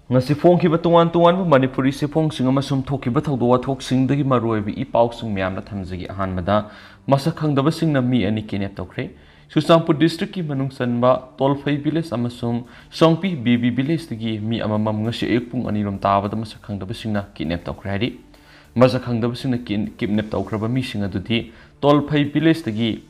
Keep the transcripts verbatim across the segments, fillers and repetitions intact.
ꯉꯁꯤ ꯐꯣꯡꯈꯤꯕ ꯇꯣꯉꯥꯟ ꯇꯣꯉꯥꯟꯕ ꯃꯅꯤꯄꯨꯔꯤ ꯆꯦꯐꯣꯡꯁꯤꯡ ꯑꯃꯁꯨꯡ ꯊꯣꯛꯈꯤꯕ ꯊꯧꯗꯣꯛ ꯋꯥꯊꯣꯛꯁꯤꯡꯗꯒꯤ ꯃꯔꯨꯑꯣꯏꯕ ꯏ ꯄꯥꯎꯁꯤꯡ ꯃꯌꯥꯝꯅ ꯊꯝꯖꯒꯦ꯫ ꯑꯍꯥꯟꯕꯗ, ꯃꯁꯛ ꯈꯪꯗꯕꯁꯤꯡꯅ ꯃꯤ ꯑꯅꯤ ꯀꯤꯗꯅꯦꯞ ꯇꯧꯈ꯭ꯔꯦ꯫ ꯆꯨꯔꯆꯥꯟꯄꯨꯔ ꯗꯤꯁꯇ꯭ꯔꯤꯛꯀꯤ ꯃꯅꯨꯡ ꯆꯟꯕ ꯇꯣꯜꯐꯩ ꯚꯤꯂꯦꯖ ꯑꯃꯁꯨꯡ ꯁꯣꯡꯄꯤ ꯕꯦꯕꯤ ꯚꯤꯂꯦꯖꯇꯒꯤ ꯃꯤ ꯑꯃꯃꯝ ꯉꯁꯤ ꯑꯌꯨꯛ ꯄꯨꯡ ꯑꯅꯤꯔꯣꯝ ꯇꯥꯕꯗ ꯃꯁꯛ ꯈꯪꯗꯕꯁꯤꯡꯅ ꯀꯤꯗꯅꯦꯞ ꯇꯧꯈ꯭ꯔꯦ ꯍꯥꯏꯔꯤ꯫ ꯃꯁꯛ ꯈꯪꯗꯕꯁꯤꯡꯅ ꯀꯤꯗ-, ꯀꯤꯗꯅꯦꯞ ꯇꯧꯈ꯭ꯔꯕ ꯃꯤꯁꯤꯡ ꯑꯗꯨꯗꯤ ꯇꯣꯜꯐꯩ ꯚꯤꯂꯦꯖꯇꯒꯤ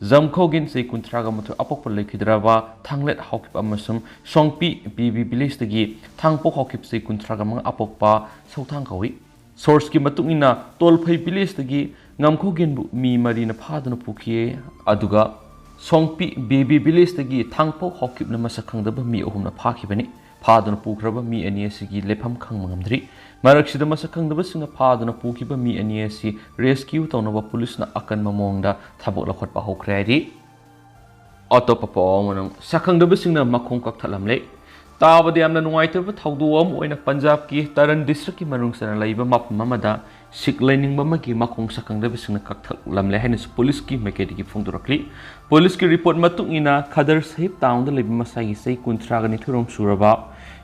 ꯖꯝꯈꯣꯒꯤꯟ ꯆꯍꯤ ꯀꯨꯟꯊ꯭ꯔꯥꯒ ꯃꯥꯊꯣꯏ ꯑꯄꯣꯛꯄ ꯂꯩꯈꯤꯗ꯭ꯔꯕ ꯊꯥꯡꯂꯦꯠ ꯍꯥꯎꯈꯤꯞ ꯑꯃꯁꯨꯡ ꯁꯣꯡꯄꯤ ꯕꯦꯕꯤ ꯚꯤꯂꯦꯖꯇꯒꯤ ꯊꯥꯡꯄꯣꯛ ꯍꯥꯎꯈꯤꯞ ꯆꯍꯤ ꯀꯨꯟꯊ꯭ꯔꯥꯒ ꯃꯉꯥ ꯑꯄꯣꯛꯄ ꯁꯧꯊꯥꯡ ꯀꯧꯏ꯫ ꯁꯣꯔꯁꯀꯤ ꯃꯇꯨꯡ ꯏꯟꯅ ꯇꯣꯜꯐꯩ ꯚꯤꯂꯦꯖꯇꯒꯤ ꯉꯝꯈꯣꯒꯤꯟꯕꯨ ꯃꯤ ꯃꯔꯤꯅ ꯐꯥꯗꯨꯅ ꯄꯨꯈꯤ, ꯑꯗꯨꯒ ꯁꯣꯡꯄꯤ ꯕꯦꯕꯤ ꯚꯤꯂꯦꯖꯇꯒꯤ ꯊꯥꯡꯄꯣꯛ ꯍꯥꯎꯈꯤꯞꯅ ꯃꯁꯛ ꯈꯪꯗꯕ ꯃꯤ ꯑꯍꯨꯝꯅ ꯐꯥꯈꯤꯕꯅꯤ꯫ ꯐꯥꯗꯨꯅ ꯄꯨꯈ꯭ꯔꯕ ꯃꯤ ꯑꯅꯤ ꯑꯁꯤꯒꯤ ꯂꯩꯐꯝ ꯈꯪꯕ ꯉꯝꯗ꯭ꯔꯤ꯫ ꯃꯔꯛꯁꯤꯗ ꯃꯁꯛ ꯈꯪꯗꯕꯁꯤꯡꯅ ꯐꯥꯗꯨꯅ ꯄꯨꯈꯤꯕ ꯃꯤ ꯑꯅꯤ ꯑꯁꯤ ꯔꯦꯁꯀ꯭ꯌꯨ ꯇꯧꯅꯕ ꯄꯨꯂꯤꯁꯅ ꯑꯀꯟꯕ ꯃꯑꯣꯡꯗ ꯊꯕꯛ ꯂꯧꯈꯠꯄ ꯍꯧꯈ꯭ꯔꯦ ꯍꯥꯏꯔꯤ꯫ ꯑꯇꯣꯞꯄ ꯄꯥꯎ ꯑꯃꯅ, ꯁꯛꯈꯪꯗꯕꯁꯤꯡꯅ ꯃꯈꯣꯡ ꯀꯛꯊꯠꯂꯝꯂꯦ꯫ ꯇꯥꯕꯗ ꯌꯥꯝꯅ ꯅꯨꯡꯉꯥꯏꯇꯕ ꯊꯧꯗꯣꯛ ꯑꯃ ꯑꯣꯏꯅ ꯄꯟꯖꯥꯕꯀꯤ ꯇꯔꯟ ꯗꯤꯁꯇ꯭ꯔꯤꯛꯀꯤ ꯃꯅꯨꯡ ꯆꯟꯅ ꯂꯩꯕ ꯃꯐꯝ ꯑꯃꯗ ꯁꯤꯈ ꯂꯥꯏꯅꯤꯡꯕ ꯑꯃꯒꯤ ꯃꯈꯣꯡ ꯁꯛꯈꯪꯗꯕꯁꯤꯡꯅ ꯀꯛꯊꯠꯂꯝꯂꯦ ꯍꯥꯏꯅꯁꯨ ꯄꯨꯂꯤꯁꯀꯤ ꯃꯥꯏꯀꯩꯗꯒꯤ ꯐꯣꯡꯗꯣꯔꯛꯂꯤ꯫ ꯄꯨꯂꯤꯁꯀꯤ ꯔꯤꯄꯣꯔꯠ ꯃꯇꯨꯡ ꯏꯟꯅ, ꯈꯗꯔ ꯁꯍꯤꯕ ꯇꯥꯎꯟꯗ ꯂꯩꯕ ꯃꯁꯥꯒꯤ ꯆꯍꯤ ꯀꯨꯟꯊ꯭ꯔꯥꯒ ꯅꯤꯊꯣꯏꯔꯣꯝ ꯁꯨꯔꯕ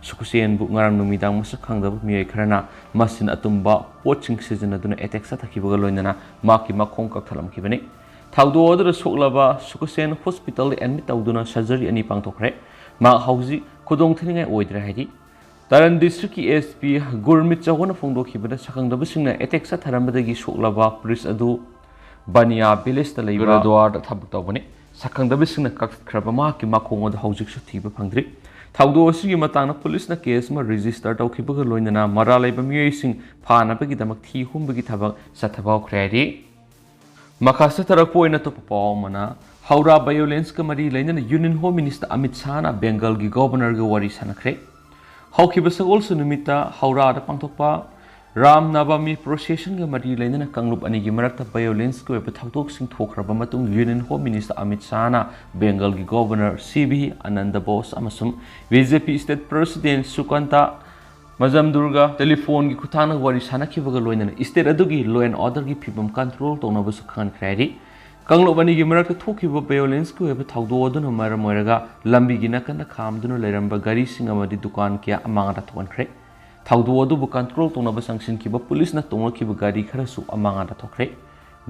ꯁꯨꯈꯁꯦꯟꯕꯨ ꯉꯔꯥꯡ ꯅꯨꯃꯤꯗꯥꯡ ꯃꯁꯛ ꯈꯪꯗꯕ ꯃꯤꯑꯣꯏ ꯈꯔꯅ ꯃꯁꯤꯟ ꯑꯇꯨꯝꯕ ꯄꯣꯠꯁꯤꯡ ꯁꯤꯖꯤꯟꯅꯗꯨꯅ ꯑꯦꯇꯦꯛ ꯆꯠꯊꯈꯤꯕꯒ ꯂꯣꯏꯅꯅ ꯃꯍꯥꯛꯀꯤ ꯃꯈꯣꯡ ꯀꯛꯊꯠꯂꯝꯈꯤꯕꯅꯤ꯫ ꯊꯧꯗꯣꯛ ꯑꯗꯨꯗ ꯁꯣꯛꯂꯕ ꯁꯨꯈꯁꯦꯟ ꯍꯣꯁꯄꯤꯇꯥꯜꯗ ꯑꯦꯗꯃꯤꯠ ꯇꯧꯗꯨꯅ ꯁꯔꯖꯔꯤ ꯑꯅꯤ ꯄꯥꯡꯊꯣꯛꯈ꯭ꯔꯦ꯫ ꯃꯍꯥꯛ ꯍꯧꯖꯤꯛ ꯈꯨꯗꯣꯡꯊꯤꯅꯤꯡꯉꯥꯏ ꯑꯣꯏꯗ꯭ꯔꯦ ꯍꯥꯏꯔꯤ꯫ ꯇꯔꯟ ꯗꯤꯁꯇ꯭ꯔꯤꯛꯀꯤ ꯑꯦꯁ ꯄꯤ ꯒꯨꯔꯃꯤꯠ ꯆꯧꯍꯟꯅ ꯐꯣꯡꯗꯣꯛꯈꯤꯕꯗ, ꯁꯛꯈꯪꯗꯕꯁꯤꯡꯅ ꯑꯦꯇꯦꯛ ꯆꯠꯊꯔꯝꯕꯗꯒꯤ ꯁꯣꯛꯂꯕ ꯄ꯭ꯔꯤꯁ ꯑꯗꯨ ꯕꯅꯤꯌꯥ ꯚꯤꯂꯦꯖꯇ ꯂꯩꯕ ꯒꯨꯔꯗ꯭ꯋꯥꯔꯗ ꯊꯕꯛ ꯇꯧꯕꯅꯤ꯫ ꯁꯛꯈꯪꯗꯕꯁꯤꯡꯅ ꯀꯛꯊꯠꯈ꯭ꯔꯕ ꯃꯍꯥꯛꯀꯤ ꯃꯈꯣꯡ ꯑꯗꯨ ꯍꯧꯖꯤꯛꯁꯨ ꯊꯤꯕ ꯐꯪꯗ꯭ꯔꯤ꯫ ꯊꯧꯗꯣꯛ ꯑꯁꯤꯒꯤ ꯃꯇꯥꯡꯗ ꯄꯨꯂꯤꯁꯅ ꯀꯦꯁ ꯑꯃ ꯔꯦꯖꯤꯁꯇꯔ ꯇꯧꯈꯤꯕꯒ ꯂꯣꯏꯅꯅ ꯃꯔꯥꯜ ꯂꯩꯕ ꯃꯤꯑꯣꯏꯁꯤꯡ ꯐꯥꯅꯕꯒꯤꯗꯃꯛ ꯊꯤ ꯍꯨꯝꯕꯒꯤ ꯊꯕꯛ ꯆꯠꯊꯕ ꯍꯧꯈ꯭ꯔꯦ ꯍꯥꯏꯔꯤ꯫ ꯃꯈꯥ ꯆꯠꯊꯔꯛꯄ ꯑꯣꯏꯅ ꯑꯇꯣꯞꯄ ꯄꯥꯎ ꯑꯃꯅ, ꯍꯧꯔꯥ ꯚꯥꯏꯑꯣꯂꯦꯟꯁꯀ ꯃꯔꯤ ꯂꯩꯅꯅ ꯌꯨꯅꯤꯌꯟ ꯍꯣꯝ ꯃꯤꯅꯤꯁꯇꯔ ꯑꯃꯤꯠ ꯁꯥꯍꯅ ꯕꯦꯡꯒꯜꯒꯤ ꯒꯣꯚꯔꯅꯔꯒ ꯋꯥꯔꯤ ꯁꯥꯟꯅꯈ꯭ꯔꯦ꯫ ꯍꯧꯈꯤꯕ ꯁꯒꯣꯜꯁꯦꯟ ꯅꯨꯃꯤꯠꯇ ꯍꯧꯔꯥꯗ ꯄꯥꯡꯊꯣꯛꯄ ꯔꯥꯝ ꯅꯕꯃꯤ ꯄ꯭ꯔꯣꯁꯦꯁꯟꯒ ꯃꯔꯤ ꯂꯩꯅꯅ ꯀꯥꯡꯂꯨꯞ ꯑꯅꯤꯒꯤ ꯃꯔꯛꯇ ꯚꯥꯏꯑꯣꯂꯦꯟꯁꯀꯤ ꯑꯣꯏꯕ ꯊꯧꯗꯣꯛꯁꯤꯡ ꯊꯣꯛꯈ꯭ꯔꯕ ꯃꯇꯨꯡ ꯌꯨꯅꯤꯌꯟ ꯍꯣꯝ ꯃꯤꯅꯤꯁꯇꯔ ꯑꯃꯤꯠ ꯁꯥꯍꯅ ꯕꯦꯡꯒꯜꯒꯤ governor C V Ananda Bose ꯑꯃꯁꯨꯡ B J P state president Sukanta ꯃꯖꯝꯗꯨꯔꯒ ꯇꯦꯂꯤꯐꯣꯟꯒꯤ ꯈꯨꯠꯊꯥꯡꯗ ꯋꯥꯔꯤ ꯁꯥꯟꯅꯈꯤꯕꯒ ꯂꯣꯏꯅꯅ ꯁ꯭ꯇꯦꯠ ꯑꯗꯨꯒꯤ law and orderꯒꯤ ꯐꯤꯕꯝ ꯀꯟꯇ꯭ꯔꯣꯜ ꯇꯧꯅꯕꯁꯨ ꯈꯪꯍꯟꯈ꯭ꯔꯦ ꯍꯥꯏꯔꯤ꯫ ꯀꯥꯡꯂꯨꯞ ꯑꯅꯤꯒꯤ ꯃꯔꯛꯇ ꯊꯣꯛꯈꯤꯕ violenceꯀꯤ ꯑꯣꯏꯕ ꯊꯧꯗꯣꯛ ꯑꯗꯨꯅ ꯃꯔꯝ ꯑꯣꯏꯔꯒ ꯂꯝꯕꯤꯒꯤ ꯅꯥꯀꯟꯗ ꯈꯥꯝꯗꯨꯅ ꯂꯩꯔꯝꯕ ꯒꯥꯔꯤꯁꯤꯡ ꯑꯃꯗꯤ ꯗꯨꯀꯥꯟ ꯀꯌꯥ ꯑꯃꯥꯡ ꯑꯇꯥ ꯊꯣꯛꯍꯟꯈ꯭ꯔꯦ꯫ ꯊꯧꯗꯣꯛ ꯑꯗꯨꯕꯨ control ꯇꯧꯅꯕ ꯆꯪꯁꯤꯟꯈꯤꯕ ꯄꯨꯂꯤꯁꯅ ꯇꯣꯡꯂꯛꯈꯤꯕ ꯒꯥꯔꯤ ꯈꯔꯁꯨ ꯑꯃꯥꯡ ꯑꯇꯥ ꯊꯣꯛꯈ꯭ꯔꯦ꯫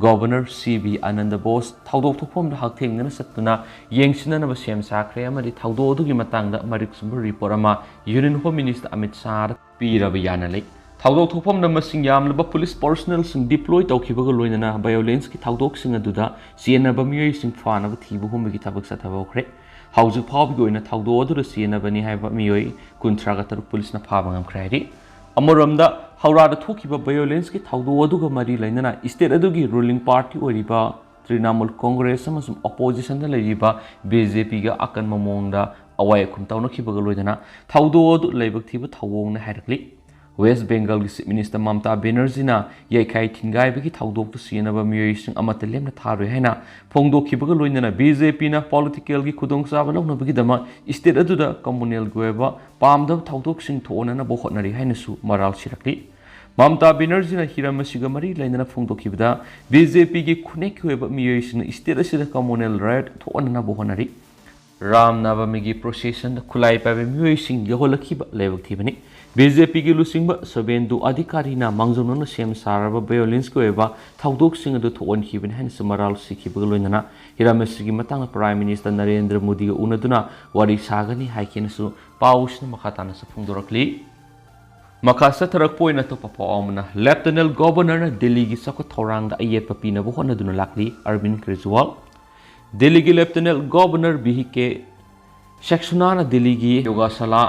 Governor C V Ananda Bose ꯊꯧꯗꯣꯛ ꯊꯣꯛꯐꯝꯗ ꯍꯛꯊꯦꯡꯅꯅ ꯆꯠꯇꯨꯅ ꯌꯦꯡꯁꯤꯟꯅꯅꯕ ꯁꯦꯝ ꯁꯥꯈ꯭ꯔꯦ ꯑꯃꯗꯤ ꯊꯧꯗꯣꯛ ꯑꯗꯨꯒꯤ ꯃꯇꯥꯡꯗ ꯃꯔꯤꯛ ꯆꯨꯝꯕ report ꯑꯃ Union Home Minister ꯑꯃꯤꯠ ꯁꯥꯍꯗ ꯄꯤꯔꯕ ꯌꯥꯅ ꯂꯩ꯫ ꯊꯧꯗꯣꯛ ꯊꯣꯛꯐꯝꯗ ꯃꯁꯤꯡ ꯌꯥꯝꯂꯕ ꯄꯨꯂꯤꯁ personnelꯁꯤꯡ deploy ꯇꯧꯈꯤꯕꯒ ꯂꯣꯏꯅꯅ violenceꯀꯤ ꯊꯧꯗꯣꯛꯁꯤꯡ ꯑꯗꯨꯗ ꯆꯦꯟꯅꯕ ꯃꯤꯑꯣꯏꯁꯤꯡ ꯐꯥꯅꯕ ꯊꯤꯕ ꯍꯨꯝꯕꯒꯤ ꯊꯕꯛ ꯆꯠꯊꯕ ꯍꯧꯈ꯭ꯔꯦ꯫ ꯍꯧꯖꯤꯛ ꯐꯥꯎꯕꯒꯤ ꯑꯣꯏꯅ ꯊꯧꯗꯣꯛ ꯑꯗꯨꯗ ꯆꯦꯟꯅꯕꯅꯤ ꯍꯥꯏꯕ ꯃꯤꯑꯣꯏ ꯀꯨꯟꯊ꯭ꯔꯥꯒ ꯇꯔꯨꯛ ꯄꯨꯂꯤꯁꯅ ꯐꯥꯕ ꯉꯝꯈ꯭ꯔꯦ ꯍꯥꯏꯔꯤ꯫ ꯑꯃꯔꯣꯝꯗ, ꯍꯧꯔꯥꯗ ꯊꯣꯛꯈꯤꯕ violenceꯀꯤ ꯊꯧꯗꯣꯛ ꯑꯗꯨꯒ ꯃꯔꯤ ꯂꯩꯅꯅ state ꯑꯗꯨꯒꯤ ruling party ꯑꯣꯏꯔꯤꯕ ꯇ꯭ꯔꯤꯅꯥꯃꯨꯜ ꯀꯣꯡꯒ꯭ꯔꯦꯁ ꯑꯃꯁꯨꯡ oppositionꯗ ꯂꯩꯔꯤꯕ ꯕꯤ ꯖꯦ ꯄꯤꯒ ꯑꯀꯟꯕ ꯃꯑꯣꯡꯗ ꯑꯋꯥꯏ ꯑꯈꯨꯝ ꯇꯧꯅꯈꯤꯕꯒ ꯂꯣꯏꯅꯅ ꯊꯧꯗꯣꯛ ꯑꯗꯨ ꯂꯥꯏꯕꯛ ꯊꯤꯕ ꯊꯧꯑꯣꯡꯅꯤ ꯍꯥꯏꯔꯛꯂꯤ꯫ ꯋꯦꯁ ꯕꯦꯡꯒꯜꯒꯤ Chief Minister ꯃꯃꯇꯥ ꯕꯦꯅꯔꯖꯤꯅ ꯌꯩꯈꯥꯏ ꯊꯤꯟꯒꯥꯏꯕꯒꯤ ꯊꯧꯗꯣꯛꯇ ꯁꯤꯖꯤꯟꯅꯕ ꯃꯤꯑꯣꯏꯁꯤꯡ ꯑꯃꯠꯇ ꯂꯦꯝꯅ ꯊꯥꯔꯣꯏ ꯍꯥꯏꯅ ꯐꯣꯡꯗꯣꯛꯈꯤꯕꯒ ꯂꯣꯏꯅꯅ ꯕꯤ ꯖꯦ ꯄꯤꯅ politicalꯒꯤ ꯈꯨꯗꯣꯡꯆꯥꯕ ꯂꯧꯅꯕꯒꯤꯗꯃꯛ state ꯑꯗꯨꯗ communalꯒꯤ ꯑꯣꯏꯕ ꯄꯥꯝꯗꯕ ꯊꯧꯗꯣꯛꯁꯤꯡ ꯊꯣꯛꯍꯟꯅꯅꯕ ꯍꯣꯠꯅꯔꯤ ꯍꯥꯏꯅꯁꯨ ꯃꯔꯥꯜ ꯁꯤꯔꯛꯂꯤ꯫ ꯃꯃꯇꯥ ꯕꯦꯅꯔꯖꯤꯅ ꯍꯤꯔꯝ ꯑꯁꯤꯒ ꯃꯔꯤ ꯂꯩꯅꯅ ꯐꯣꯡꯗꯣꯛꯈꯤꯕꯗ, ꯕꯤ ꯖꯦ ꯄꯤꯒꯤ ꯈꯨꯠꯅꯦꯛꯀꯤ ꯑꯣꯏꯕ ꯃꯤꯑꯣꯏꯁꯤꯡꯅ state ꯑꯁꯤꯗ communal riot ꯊꯣꯛꯍꯟꯅꯅꯕ ꯍꯣꯠꯅꯔꯤ꯫ ꯔꯥꯝ ꯅꯕꯃꯤꯒꯤ processionꯗ ꯈꯨꯠꯂꯥꯏ ꯄꯥꯏꯕ ꯃꯤꯑꯣꯏꯁꯤꯡ ꯌꯧꯍꯜꯂꯛꯈꯤꯕ ꯂꯥꯏꯕꯛ ꯊꯤꯕꯅꯤ꯫ ꯕꯤ ꯖꯦ ꯄꯤꯒꯤ ꯂꯨꯆꯤꯡꯕ ꯁꯨꯚꯦꯟꯗꯨ ꯑꯙꯤꯀꯥꯔꯤꯅ ꯃꯥꯡꯖꯧꯅꯅ ꯁꯦꯝ ꯁꯥꯔꯕ violenceꯀꯤ ꯑꯣꯏꯕ ꯊꯧꯗꯣꯛꯁꯤꯡ ꯑꯗꯨ ꯊꯣꯛꯍꯟꯈꯤꯕꯅꯤ ꯍꯥꯏꯅꯁꯨ ꯃꯔꯥꯜ ꯁꯤꯈꯤꯕꯒ ꯂꯣꯏꯅꯅ ꯍꯤꯔꯝ ꯑꯁꯤꯒꯤ ꯃꯇꯥꯡꯗ Prime Minister ꯅꯔꯦꯟꯗ꯭ꯔ ꯃꯣꯗꯤꯒ ꯎꯅꯗꯨꯅ ꯋꯥꯔꯤ ꯁꯥꯒꯅꯤ ꯍꯥꯏꯈꯤꯅꯁꯨ ꯄꯥꯎꯁꯤꯅ ꯃꯈꯥ ꯇꯥꯅꯁꯨ ꯐꯣꯡꯗꯣꯔꯛꯂꯤ꯫ ꯃꯈꯥ ꯆꯠꯊꯔꯛꯄ ꯑꯣꯏꯅ ꯑꯇꯣꯞꯄ ꯄꯥꯎ ꯑꯃꯅ, Lieutenant Governorꯅ ꯗꯦꯜꯂꯤꯒꯤ ꯆꯥꯎꯈꯠ ꯊꯧꯔꯥꯡꯗ ꯑꯌꯦꯠꯄ ꯄꯤꯅꯕ ꯍꯣꯠꯅꯗꯨꯅ ꯂꯥꯛꯂꯤ ꯑꯔꯕꯤꯟ ꯀꯦꯖ꯭ꯔꯤꯋꯥꯜ꯫ ꯗꯦꯜꯂꯤꯒꯤ Lieutenant Governor ꯚꯤ ꯀꯦ ꯁꯦꯛꯁꯨꯅꯥꯅ ꯗꯦꯜꯂꯤꯒꯤ ꯌꯣꯒꯥꯁꯥꯂꯥ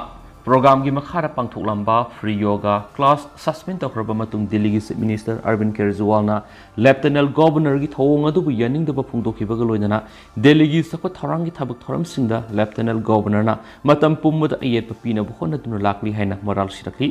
programꯒꯤ ꯃꯈꯥꯗ ꯄꯥꯡꯊꯣꯛꯂꯝꯕ free yoga class suspend ꯇꯧꯈ꯭ꯔꯕ ꯃꯇꯨꯡ ꯗꯦꯜꯂꯤꯒꯤ Chief Minister ꯑꯔꯕꯤꯟ ꯀꯦꯖ꯭ꯔꯤꯋꯥꯜꯅ Lieutenant Governorꯒꯤ ꯊꯧꯑꯣꯡ ꯑꯗꯨꯕꯨ ꯌꯥꯅꯤꯡꯗꯕ ꯐꯣꯡꯗꯣꯛꯈꯤꯕꯒ ꯂꯣꯏꯅꯅ ꯗꯦꯜꯂꯤꯒꯤ ꯆꯥꯎꯈꯠ ꯊꯧꯔꯥꯡꯒꯤ ꯊꯕꯛ ꯊꯧꯔꯝꯁꯤꯡꯗ Lieutenant Governorꯅ ꯃꯇꯝ ꯄꯨꯝꯕꯗ ꯑꯌꯦꯠꯄ ꯄꯤꯅꯕ ꯍꯣꯠꯅꯗꯨꯅ ꯂꯥꯛꯂꯤ ꯍꯥꯏꯅ ꯃꯔꯥꯜ ꯁꯤꯔꯛꯂꯤ꯫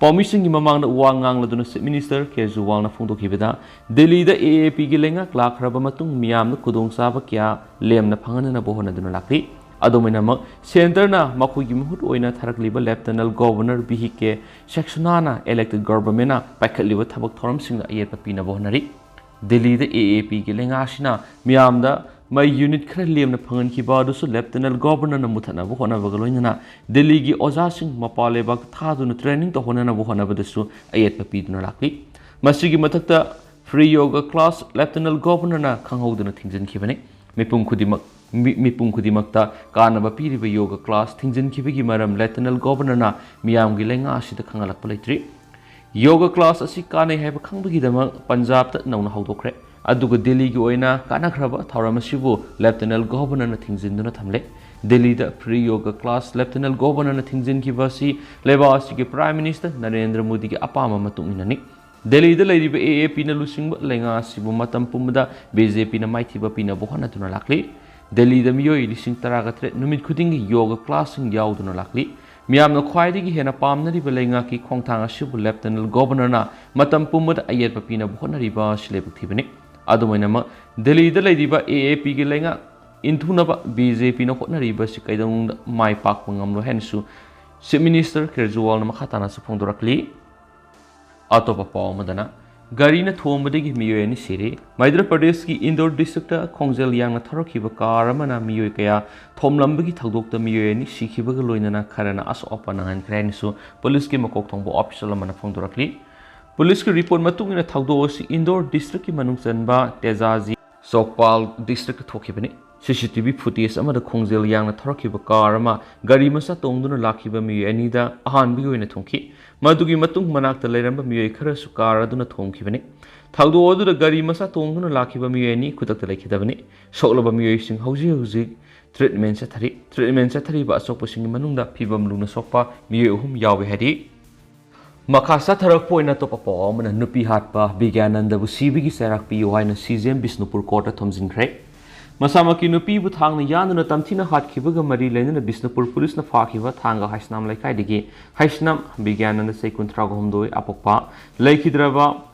ꯄꯥꯎꯃꯤꯁꯤꯡꯒꯤ ꯃꯃꯥꯡꯗ ꯋꯥ ꯉꯥꯡꯂꯗꯨꯅ Chief Minister ꯀꯦꯖ꯭ꯔꯤꯋꯥꯜꯅ ꯐꯣꯡꯗꯣꯛꯈꯤꯕꯗ, ꯗꯦꯜꯂꯤꯗ ꯑꯦ ꯑꯦ ꯄꯤꯒꯤ ꯂꯩꯉꯥꯛ ꯂꯥꯛꯈ꯭ꯔꯕ ꯃꯇꯨꯡ ꯃꯤꯌꯥꯝꯗ ꯈꯨꯗꯣꯡꯆꯥꯕ ꯀꯌꯥ ꯂꯦꯝꯅ ꯐꯪꯍꯟꯅꯅꯕ ꯍꯣꯠꯅꯗꯨꯅ ꯂꯥꯛꯂꯤ꯫ ꯑꯗꯨꯝ ꯑꯣꯏꯅꯃꯛ, centreꯅ ꯃꯈꯣꯏꯒꯤ ꯃꯍꯨꯠ ꯑꯣꯏꯅ ꯊꯥꯔꯛꯂꯤꯕ Lieutenant Governor ꯚꯤ ꯀꯦ ꯁꯦꯛꯁꯨꯅꯥꯅ elected governmentꯅ ꯄꯥꯏꯈꯠꯂꯤꯕ ꯊꯕꯛ ꯊꯧꯔꯝꯁꯤꯡꯗ ꯑꯌꯦꯠꯄ ꯄꯤꯅꯕ ꯍꯣꯠꯅꯔꯤ꯫ ꯗꯦꯜꯂꯤꯗ ꯑꯦ ꯑꯦ ꯄꯤꯒꯤ ꯂꯩꯉꯥꯛꯁꯤꯅ ꯃꯤꯌꯥꯝꯗ ꯃꯩ ꯌꯨꯅꯤꯠ ꯈꯔ ꯂꯦꯝꯅ ꯐꯪꯍꯟꯈꯤꯕ ꯑꯗꯨꯁꯨ ꯂꯦꯐꯇꯤꯅꯦꯟ ꯒꯣꯚꯔꯅꯔꯅ ꯃꯨꯊꯠꯅꯕ ꯍꯣꯠꯅꯕꯒ ꯂꯣꯏꯅꯅ ꯗꯦꯜꯂꯤꯒꯤ ꯑꯣꯖꯥꯁꯤꯡ ꯃꯄꯥꯟ ꯂꯩꯕꯥꯛꯇ ꯊꯥꯗꯨꯅ ꯇ꯭ꯔꯦꯅꯤꯡ ꯇꯧꯍꯟꯅꯅꯕ ꯍꯣꯠꯅꯕꯗꯁꯨ ꯑꯌꯦꯠꯄ ꯄꯤꯗꯨꯅ ꯂꯥꯛꯂꯤ꯫ ꯃꯁꯤꯒꯤ ꯃꯊꯛꯇ ꯐ꯭ꯔꯤ ꯌꯣꯒ ꯀ꯭ꯂꯥꯁ ꯂꯦꯐꯇꯤꯅꯦꯟ ꯒꯣꯚꯔꯅꯔꯅ ꯈꯪꯍꯧꯗꯅ ꯊꯤꯡꯖꯤꯟꯈꯤꯕꯅꯤ꯫ ꯃꯤꯄꯨꯝ ꯈꯨꯗꯤꯡꯃꯛ, ꯃꯤ-, ꯃꯤꯄꯨꯝ ꯈꯨꯗꯤꯡꯃꯛꯇ ꯀꯥꯟꯅꯕ ꯄꯤꯔꯤꯕ ꯌꯣꯒ ꯀ꯭ꯂꯥꯁ ꯊꯤꯡꯖꯤꯟꯈꯤꯕꯒꯤ ꯃꯔꯝ ꯂꯦꯐꯇꯤꯅꯦꯟ ꯒꯣꯚꯔꯅꯔꯅ ꯃꯤꯌꯥꯝꯒꯤ ꯂꯩꯉꯥꯛ ꯑꯁꯤꯗ ꯈꯪꯍꯜꯂꯛꯄ ꯂꯩꯇ꯭ꯔꯤ꯫ ꯌꯣꯒ ꯀ꯭ꯂꯥꯁ ꯑꯁꯤ ꯀꯥꯟꯅꯩ ꯍꯥꯏꯕ ꯈꯪꯕꯒꯤꯗꯃꯛ ꯄꯟꯖꯥꯕꯇ ꯅꯧꯅ ꯍꯧꯗꯣꯛꯈ꯭ꯔꯦ꯫ ꯑꯗꯨꯒ ꯗꯦꯜꯂꯤꯒꯤ ꯑꯣꯏꯅ ꯀꯥꯟꯅꯈ꯭ꯔꯕ ꯊꯧꯔꯝ ꯑꯁꯤꯕꯨ ꯂꯦꯐꯇꯤꯅꯦꯟ ꯒꯣꯚꯔꯅꯔꯅ ꯊꯤꯡꯖꯤꯟꯗꯨꯅ ꯊꯝꯂꯦ꯫ ꯗꯦꯜꯂꯤꯗ ꯐ꯭ꯔꯤ ꯌꯣꯒ ꯀ꯭ꯂꯥꯁ ꯂꯦꯐꯇꯤꯅꯦꯟ ꯒꯣꯚꯔꯅꯔꯅ ꯊꯤꯡꯖꯤꯟꯈꯤꯕ ꯑꯁꯤ ꯂꯩꯕꯥꯛ ꯑꯁꯤꯒꯤ ꯄ꯭ꯔꯥꯏꯝ ꯃꯤꯅꯤꯁꯇꯔ ꯅꯔꯦꯟꯗ꯭ꯔ ꯃꯣꯗꯤꯒꯤ ꯑꯄꯥꯝꯕ ꯃꯇꯨꯡ ꯏꯟꯅꯅꯤ꯫ ꯗꯦꯜꯂꯤꯗ ꯂꯩꯔꯤꯕ ꯑꯦ ꯑꯦ ꯄꯤꯅ ꯂꯨꯆꯤꯡꯕ ꯂꯩꯉꯥꯛ ꯑꯁꯤꯕꯨ ꯃꯇꯝ ꯄꯨꯝꯕꯗ ꯕꯤ ꯖꯦ ꯄꯤꯅ ꯃꯥꯏꯊꯤꯕ ꯄꯤꯅꯕ ꯍꯣꯠꯅꯗꯨꯅ ꯂꯥꯛꯂꯤ꯫ ꯗꯦꯜꯂꯤꯗ ꯃꯤꯑꯣꯏ ꯂꯤꯁꯤꯡ ꯇꯔꯥꯒ ꯇꯔꯦꯠ ꯅꯨꯃꯤꯠ ꯈꯨꯗꯤꯡꯒꯤ ꯌꯣꯒ ꯀ꯭ꯂꯥꯁꯁꯤꯡ ꯌꯥꯎꯗꯨꯅ ꯂꯥꯛꯂꯤ꯫ ꯃꯤꯌꯥꯝꯅ ꯈ꯭ꯋꯥꯏꯗꯒꯤ ꯍꯦꯟꯅ ꯄꯥꯝꯅꯔꯤꯕ ꯂꯩꯉꯥꯛꯀꯤ ꯈꯣꯡꯊꯥꯡ ꯑꯁꯤꯕꯨ ꯂꯦꯐꯇꯤꯅꯦꯟ ꯒꯣꯚꯔꯅꯔꯅ ꯃꯇꯝ ꯄꯨꯝꯕꯗ ꯑꯌꯦꯠꯄ ꯄꯤꯅꯕ ꯍꯣꯠꯅꯔꯤꯕ ꯑꯁꯤ ꯂꯥꯏꯕꯛ ꯊꯤꯕꯅꯤ꯫ ꯑꯗꯨꯝ ꯑꯣꯏꯅꯃꯛ, ꯗꯦꯜꯂꯤꯗ ꯂꯩꯔꯤꯕ ꯑꯦ ꯑꯦ ꯄꯤꯒꯤ ꯂꯩꯉꯥꯛ ꯏꯟꯊꯨꯅꯕ ꯕꯤ ꯖꯦ ꯄꯤꯅ ꯍꯣꯠꯅꯔꯤꯕ ꯑꯁꯤ ꯀꯩꯗꯧꯅꯨꯡꯗ ꯃꯥꯏ ꯄꯥꯛꯄ ꯉꯝꯂꯣꯏ ꯍꯥꯏꯅꯁꯨ ꯆꯤꯐ ꯃꯤꯅꯤꯁꯇꯔ ꯀꯦꯖ꯭ꯔꯤꯋꯥꯜꯅ ꯃꯈꯥ ꯇꯥꯅꯁꯨ ꯐꯣꯡꯗꯣꯔꯛꯂꯤ꯫ ꯑꯇꯣꯞꯄ ꯄꯥꯎ ꯑꯃꯗꯅ, ꯒꯥꯔꯤꯅ ꯊꯣꯝꯕꯗꯒꯤ ꯃꯤꯑꯣꯏ ꯑꯅꯤ ꯁꯤꯔꯦ꯫ ꯃꯙ꯭ꯌ ꯄ꯭ꯔꯗꯦꯁꯀꯤ ꯏꯟꯗꯣꯔ ꯗꯤꯁꯇ꯭ꯔꯤꯛꯇ ꯈꯣꯡꯖꯦꯜ ꯌꯥꯡꯅ ꯊꯧꯔꯛꯈꯤꯕ ꯀꯥꯔ ꯑꯃꯅ ꯃꯤꯑꯣꯏ ꯀꯌꯥ ꯊꯣꯝꯂꯝꯕꯒꯤ ꯊꯧꯗꯣꯛꯇ ꯃꯤꯑꯣꯏ ꯑꯅꯤ ꯁꯤꯈꯤꯕꯒ ꯂꯣꯏꯅꯅ ꯈꯔꯅ ꯑꯁꯣꯛ ꯑꯄꯟ ꯅꯪꯍꯟꯈ꯭ꯔꯦ ꯍꯥꯏꯅꯁꯨ ꯄꯨꯂꯤꯁꯀꯤ ꯃꯀꯣꯛ ꯊꯣꯡꯕ ꯑꯣꯐꯤꯁꯤꯌꯦꯜ ꯑꯃꯅ ꯐꯣꯡꯗꯣꯔꯛꯂꯤ꯫ ꯄꯨꯂꯤꯁꯀꯤ ꯔꯤꯄꯣꯔꯠ ꯃꯇꯨꯡ ꯏꯟꯅ ꯊꯧꯗꯣꯛ ꯑꯁꯤ ꯏꯟꯗꯣꯔ ꯗꯤꯁꯇ꯭ꯔꯤꯛꯀꯤ ꯃꯅꯨꯡ ꯆꯟꯕ ꯇꯦꯖꯥꯖꯤ ꯆꯧꯄꯥꯜ ꯗꯤꯁꯇ꯭ꯔꯤꯛꯇ ꯊꯣꯛꯈꯤꯕꯅꯤ꯫ ꯁꯤ ꯁꯤ ꯇꯤ ꯚꯤ ꯐꯨꯇꯦꯖ ꯑꯃꯗ ꯈꯣꯡꯖꯦꯜ ꯌꯥꯡꯅ ꯊꯧꯔꯛꯈꯤꯕ ꯀꯥꯔ ꯑꯃ ꯒꯥꯔꯤ ꯃꯆꯥ ꯇꯣꯡꯗꯨꯅ ꯂꯥꯛꯈꯤꯕ ꯃꯤꯑꯣꯏ ꯑꯅꯤꯗ ꯑꯍꯥꯟꯕꯒꯤ ꯑꯣꯏꯅ ꯊꯣꯝꯈꯤ꯫ ꯃꯗꯨꯒꯤ ꯃꯇꯨꯡ ꯃꯅꯥꯛꯇ ꯂꯩꯔꯝꯕ ꯃꯤꯑꯣꯏ ꯈꯔꯁꯨ ꯀꯥꯔ ꯑꯗꯨꯅ ꯊꯣꯝꯈꯤꯕꯅꯤ꯫ ꯊꯧꯗꯣꯛ ꯑꯗꯨꯗ ꯒꯥꯔꯤ ꯃꯆꯥ ꯇꯣꯡꯗꯨꯅ ꯂꯥꯛꯈꯤꯕ ꯃꯤꯑꯣꯏ ꯑꯅꯤ ꯈꯨꯗꯛꯇ ꯂꯩꯈꯤꯗꯕꯅꯤ꯫ ꯁꯣꯛꯂꯕ ꯃꯤꯑꯣꯏꯁꯤꯡ ꯍꯧꯖꯤꯛ ꯍꯧꯖꯤꯛ ꯇ꯭ꯔꯤꯠꯃꯦꯟ ꯆꯠꯊꯔꯤ꯫ ꯇ꯭ꯔꯤꯠꯃꯦꯟ ꯆꯠꯊꯔꯤꯕ ꯑꯁꯣꯛꯄꯁꯤꯡꯒꯤ ꯃꯅꯨꯡꯗ ꯐꯤꯕꯝ ꯂꯨꯅ ꯁꯣꯛꯄ ꯃꯤꯑꯣꯏ ꯑꯍꯨꯝ ꯌꯥꯎꯏ ꯍꯥꯏꯔꯤ꯫ ꯃꯈꯥ ꯆꯠꯊꯔꯛꯄ ꯑꯣꯏꯅ ꯑꯇꯣꯞꯄ ꯄꯥꯎ ꯑꯃꯅ, ꯅꯨꯄꯤ ꯍꯥꯠꯄ ꯕꯤꯒ꯭ꯌꯥꯅꯟꯗꯕꯨ ꯁꯤꯕꯒꯤ ꯆꯩꯔꯥꯛ ꯄꯤꯌꯨ ꯍꯥꯏꯅ ꯁꯤ ꯖꯤ ꯑꯦꯝ ꯕꯤꯁꯅꯨꯄꯨꯔ ꯀꯣꯔꯠꯇ ꯊꯣꯝꯖꯤꯟꯈ꯭ꯔꯦ꯫ ꯃꯁꯥꯃꯛꯀꯤ ꯅꯨꯄꯤꯕꯨ ꯊꯥꯡꯅ ꯌꯥꯟꯗꯨꯅ ꯇꯝꯊꯤꯅ ꯍꯥꯠꯈꯤꯕꯒ ꯃꯔꯤ ꯂꯩꯅꯅ ꯕꯤꯁꯅꯨꯄꯨꯔ ꯄꯨꯂꯤꯁꯅ ꯐꯥꯈꯤꯕ ꯊꯥꯡꯒ ꯍꯩꯁꯅꯥꯝ ꯂꯩꯀꯥꯏꯗꯒꯤ ꯍꯩꯁꯅꯥꯝ ꯕꯤꯒ꯭ꯌꯥꯅꯟꯗ, ꯆꯍꯤ ꯀꯨꯟꯊ꯭ꯔꯥꯒ ꯍꯨꯝꯗꯣꯏ, ꯑꯄꯣꯛꯄ, ꯂꯩꯈꯤꯗ꯭ꯔꯕ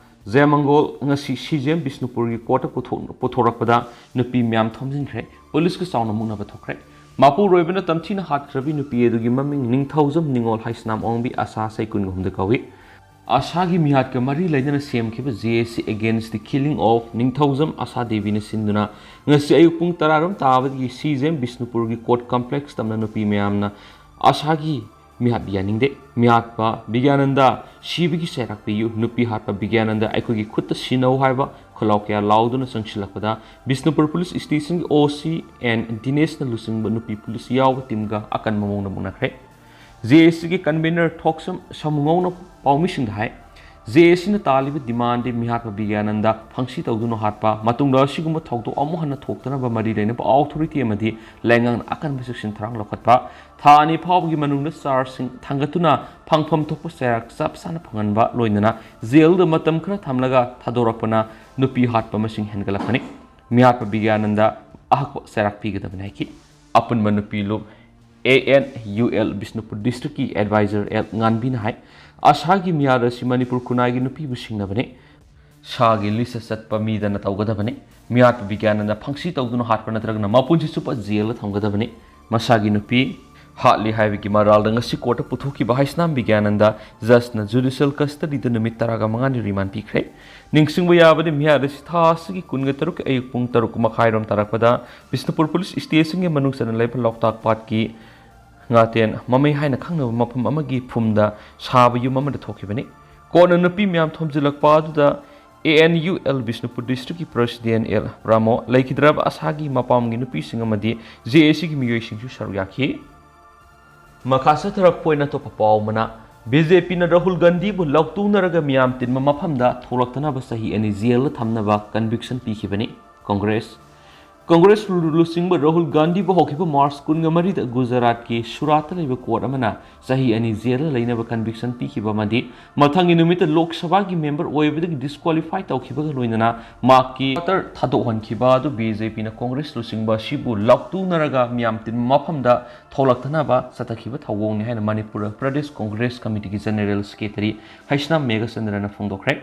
ꯖꯌꯃꯪꯒꯣꯜ ꯉꯁꯤ ꯁꯤ ꯖꯤ ꯑꯦꯝ ꯕꯤꯁꯅꯨꯄꯨꯔꯒꯤ ꯀꯣꯔꯠꯇ ꯄꯨꯊꯣꯛ-, ꯄꯨꯊꯣꯔꯛꯄꯗ ꯅꯨꯄꯤ ꯃꯌꯥꯝ ꯊꯣꯝꯖꯤꯟꯈ꯭ꯔꯦ꯫ ꯄꯨꯂꯤꯁꯀ ꯆꯥꯎꯅ ꯃꯨꯛꯅꯕ ꯊꯣꯛꯈ꯭ꯔꯦ꯫ ꯃꯄꯨꯔꯣꯏꯕꯅ ꯇꯝꯊꯤꯅ ꯍꯥꯠꯈ꯭ꯔꯕꯤ ꯅꯨꯄꯤ ꯑꯗꯨꯒꯤ ꯃꯃꯤꯡ ꯅꯤꯡꯊꯧꯖꯝ ꯅꯤꯉꯣꯜ ꯍꯩꯁꯅꯥꯝ ꯑꯣꯡꯕꯤ, ꯑꯁꯥ, ꯆꯍꯤ ꯀꯨꯟꯒ ꯍꯨꯝꯗꯣꯏ ꯀꯧꯏ꯫ ꯑꯁꯥꯒꯤ ꯃꯤꯍꯥꯠꯀ ꯃꯔꯤ ꯂꯩꯅꯅ ꯁꯦꯝꯈꯤꯕ J A C Against the Killing of ꯅꯤꯡꯊꯧꯖꯝ ꯑꯁꯥ ꯗꯦꯕꯤꯅ ꯁꯤꯟꯗꯨꯅ ꯉꯁꯤ ꯑꯌꯨꯛ ꯄꯨꯡ ꯇꯔꯥꯔꯣꯝ ꯇꯥꯕꯗꯒꯤ ꯁꯤ ꯖꯦꯝ ꯕꯤꯁꯅꯨꯄꯨꯔꯒꯤ Court Complex ꯇꯝꯅ ꯅꯨꯄꯤ ꯃꯌꯥꯝꯅ ꯑꯁꯥꯒꯤ ꯃꯤꯍꯥꯠ ꯌꯥꯅꯤꯡꯗꯦ꯫ ꯃꯤꯍꯥꯠꯄ ꯕꯤꯒ꯭ꯌꯥꯅꯟꯗ ꯁꯤꯕꯒꯤ ꯆꯩꯔꯥꯛ ꯄꯤꯌꯨ꯫ ꯅꯨꯄꯤ ꯍꯥꯠꯄ ꯕꯤꯒ꯭ꯌꯥꯅꯟꯗ ꯑꯩꯈꯣꯏꯒꯤ ꯈꯨꯠꯇ ꯁꯤꯟꯅꯧ ꯍꯥꯏꯕ ꯈꯨꯜꯂꯥꯎ ꯀꯌꯥ ꯂꯥꯎꯗꯨꯅ ꯆꯪꯁꯤꯜꯂꯛꯄꯗ ꯕꯤꯁꯅꯨꯄꯨꯔ ꯄꯨꯂꯤꯁ ꯁ꯭ꯇꯦꯁꯟꯒꯤ O C N ꯗꯤꯅꯦꯁꯅ ꯂꯨꯆꯤꯡꯕ ꯅꯨꯄꯤ ꯄꯨꯂꯤꯁ ꯌꯥꯎꯕ ꯇꯤꯝꯒ ꯑꯀꯟꯕ ꯃꯑꯣꯡꯗ ꯃꯨꯛꯅꯈ꯭ꯔꯦ꯫ J A Cꯒꯤ convener ꯊꯣꯛꯁꯝ ꯁꯃꯨꯉꯧꯅ ꯄꯥꯎꯃꯤꯁꯤꯡꯗ ꯍꯥꯏ, J A Cꯅ ꯇꯥꯜꯂꯤꯕ demandꯗꯤ ꯃꯤꯍꯥꯠꯄ ꯕꯤꯒ꯭ꯌꯥꯅꯟꯗ ꯐꯪꯁꯤ ꯇꯧꯗꯨꯅ ꯍꯥꯠꯄ, ꯃꯇꯨꯡꯗ ꯑꯁꯤꯒꯨꯝꯕ ꯊꯧꯗꯣꯛ ꯑꯃꯨꯛ ꯍꯟꯅ ꯊꯣꯛꯇꯅꯕ ꯃꯔꯤ ꯂꯩꯅꯕ authority ꯑꯃꯗꯤ ꯂꯩꯉꯥꯛꯅ ꯑꯀꯟꯕ ꯆꯦꯛꯁꯤꯟ ꯊꯧꯔꯥꯡ ꯂꯧꯈꯠꯄ, ꯊꯥ ꯑꯅꯤ ꯐꯥꯎꯕꯒꯤ ꯃꯅꯨꯡꯗ chargeꯁꯤꯡ ꯊꯥꯡꯒꯠꯇꯨꯅ ꯐꯪꯐꯝ ꯊꯣꯛꯄ ꯆꯩꯔꯥꯛ ꯆꯞ ꯆꯥꯅ ꯐꯪꯍꯟꯕ, ꯂꯣꯏꯅꯅ ꯖꯦꯜꯗ ꯃꯇꯝ ꯈꯔ ꯊꯝꯂꯒ ꯊꯥꯗꯣꯔꯛꯄꯅ ꯅꯨꯄꯤ ꯍꯥꯠꯄ ꯃꯁꯤꯡ ꯍꯦꯟꯒꯠꯂꯛꯄꯅꯤ꯫ ꯃꯤꯍꯥꯠꯄ ꯕꯤꯒ꯭ꯌꯥꯅꯟꯗ ꯑꯍꯛꯄ ꯆꯩꯔꯥꯛ ꯄꯤꯒꯗꯕꯅꯤ ꯍꯥꯏꯈꯤ꯫ ꯑꯄꯨꯟꯕ ꯅꯨꯄꯤ ꯂꯨꯞ A N U L Bishnupur districtꯀꯤ advisor L ꯉꯥꯟꯕꯤꯅ ꯍꯥꯏ, ꯑꯁꯥꯒꯤ ꯃꯤꯍꯥꯠ ꯑꯁꯤ ꯃꯅꯤꯄꯨꯔ ꯈꯨꯟꯅꯥꯏꯒꯤ ꯅꯨꯄꯤꯕꯨ ꯁꯤꯡꯅꯕꯅꯤ꯫ ꯁꯥꯒꯤ ꯂꯤꯁꯇ ꯆꯠꯄ ꯃꯤꯗꯅ ꯇꯧꯒꯗꯕꯅꯤ꯫ ꯃꯤꯍꯥꯠꯄ ꯕꯤꯒ꯭ꯌꯥꯅꯟꯗ ꯐꯪꯁꯤ ꯇꯧꯗꯨꯅ ꯍꯥꯠꯄ ꯅꯠꯇ꯭ꯔꯒꯅ ꯃꯄꯨꯟꯁꯤ ꯆꯨꯞꯄ ꯖꯦꯜꯗ ꯊꯝꯒꯗꯕꯅꯤ꯫ ꯃꯁꯥꯒꯤ ꯅꯨꯄꯤ ꯍꯥꯠꯂꯤ ꯍꯥꯏꯕꯒꯤ ꯃꯔꯥꯜꯗ ꯉꯁꯤ ꯀꯣꯔꯠꯇ ꯄꯨꯊꯣꯛꯈꯤꯕ ꯍꯩꯁꯅꯥꯝ ꯕꯤꯒ꯭ꯌꯥꯅꯟꯗ ꯖꯁꯅ judicial custodyꯗ ꯅꯨꯃꯤꯠ ꯇꯔꯥꯒ ꯃꯉꯥꯅꯤ remand ꯄꯤꯈ꯭ꯔꯦ꯫ ꯅꯤꯡꯁꯤꯡꯕ ꯌꯥꯕꯗꯤ, ꯃꯤꯍꯥꯠ ꯑꯁꯤ ꯊꯥ ꯑꯁꯤꯒꯤ ꯀꯨꯟꯒ ꯇꯔꯨꯛꯀꯤ ꯑꯌꯨꯛ ꯄꯨꯡ ꯇꯔꯨꯛ ꯃꯈꯥꯏꯔꯣꯝ ꯇꯥꯔꯛꯄꯗ ꯕꯤꯁꯅꯨꯄꯨꯔ ꯄꯨꯂꯤꯁ ꯁ꯭ꯇꯦꯁꯟꯒꯤ ꯃꯅꯨꯡ ꯆꯟꯅ ꯂꯩꯕ ꯂꯣꯛꯇꯥꯛ ꯄꯥꯠꯀꯤ ꯉꯥꯇꯦꯟ ꯃꯃꯩ ꯍꯥꯏꯅ ꯈꯪꯅꯕ ꯃꯐꯝ ꯑꯃꯒꯤ ꯐꯨꯝꯗ ꯁꯥꯕ ꯌꯨꯝ ꯑꯃꯗ ꯊꯣꯛꯈꯤꯕꯅꯤ꯫ ꯀꯣꯟꯅ ꯅꯨꯄꯤ ꯃꯌꯥꯝ ꯊꯣꯝꯖꯤꯜꯂꯛꯄ ꯑꯗꯨꯗ A N U L Bishnupur districtꯀꯤ president L ꯄ꯭ꯔꯃꯣ, ꯂꯩꯈꯤꯗ꯭ꯔꯕ ꯑꯁꯥꯒꯤ ꯃꯄꯥꯝꯒꯤ ꯅꯨꯄꯤꯁꯤꯡ ꯑꯃꯗꯤ J A Cꯒꯤ ꯃꯤꯑꯣꯏꯁꯤꯡꯁꯨ ꯁꯔꯨꯛ ꯌꯥꯈꯤ꯫ ꯃꯈꯥ ꯆꯠꯊꯔꯛꯄ ꯑꯣꯏꯅ ꯑꯇꯣꯞꯄ ꯄꯥꯎ ꯑꯃꯅ, BJPꯅ ꯔꯥꯍꯨꯜ ꯒꯥꯟꯙꯤꯕꯨ ꯂꯥꯎꯇꯨꯅꯔꯒ ꯃꯤꯌꯥꯝ ꯇꯤꯟꯕ ꯃꯐꯝꯗ ꯊꯣꯛꯂꯛꯇꯅꯕ ꯆꯍꯤ ꯑꯅꯤ ꯖꯦꯜꯗ ꯊꯝꯅꯕ conviction ꯄꯤꯈꯤꯕꯅꯤ꯫ ꯀꯪꯒ꯭ꯔꯦꯁ ꯀꯪꯒ꯭ꯔꯦꯁ ꯂꯨ-, ꯂꯨꯆꯤꯡꯕ ꯔꯥꯍꯨꯜ ꯒꯥꯟꯙꯤꯕꯨ ꯍꯧꯈꯤꯕ ꯃꯥꯔꯆ ꯀꯨꯟꯒ ꯃꯔꯤꯗ ꯒꯨꯖꯔꯥꯠꯀꯤ ꯁꯨꯔꯥꯠꯇ ꯂꯩꯕ ꯀꯣꯔꯠ ꯑꯃꯅ ꯆꯍꯤ ꯑꯅꯤ ꯖꯦꯜꯗ ꯂꯩꯅꯕ conviction ꯄꯤꯈꯤꯕ ꯑꯃꯗꯤ ꯃꯊꯪꯒꯤ ꯅꯨꯃꯤꯠꯇ ꯂꯣꯛ ꯁꯚꯥꯒꯤ member ꯑꯣꯏꯕꯗꯒꯤ disqualify ꯇꯧꯈꯤꯕꯒ ꯂꯣꯏꯅꯅ ꯃꯍꯥꯛꯀꯤ charter ꯊꯥꯗꯣꯛꯍꯟꯈꯤꯕ ꯑꯗꯨ BJPꯅ ꯀꯪꯒ꯭ꯔꯦꯁ ꯂꯨꯆꯤꯡꯕ ꯑꯁꯤꯕꯨ ꯂꯥꯎꯇꯨꯅꯔꯒ ꯃꯤꯌꯥꯝ ꯇꯤꯟꯕ ꯃꯐꯝꯗ ꯊꯣꯛꯂꯛꯇꯅꯕ ꯆꯠꯊꯈꯤꯕ ꯊꯧꯑꯣꯡꯅꯤ ꯍꯥꯏꯅ ꯃꯅꯤꯄꯨꯔ ꯄ꯭ꯔꯗꯦꯁ ꯀꯪꯒ꯭ꯔꯦꯁ ꯀꯃꯤꯇꯤꯒꯤ ꯖꯦꯅꯔꯦꯜ ꯁꯦꯀ꯭ꯔꯦꯇꯔꯤ ꯍꯩꯁꯅꯥꯝ ꯃꯦꯘꯆꯟꯗ꯭ꯔꯅ ꯐꯣꯡꯗꯣꯛꯈ꯭ꯔꯦ꯫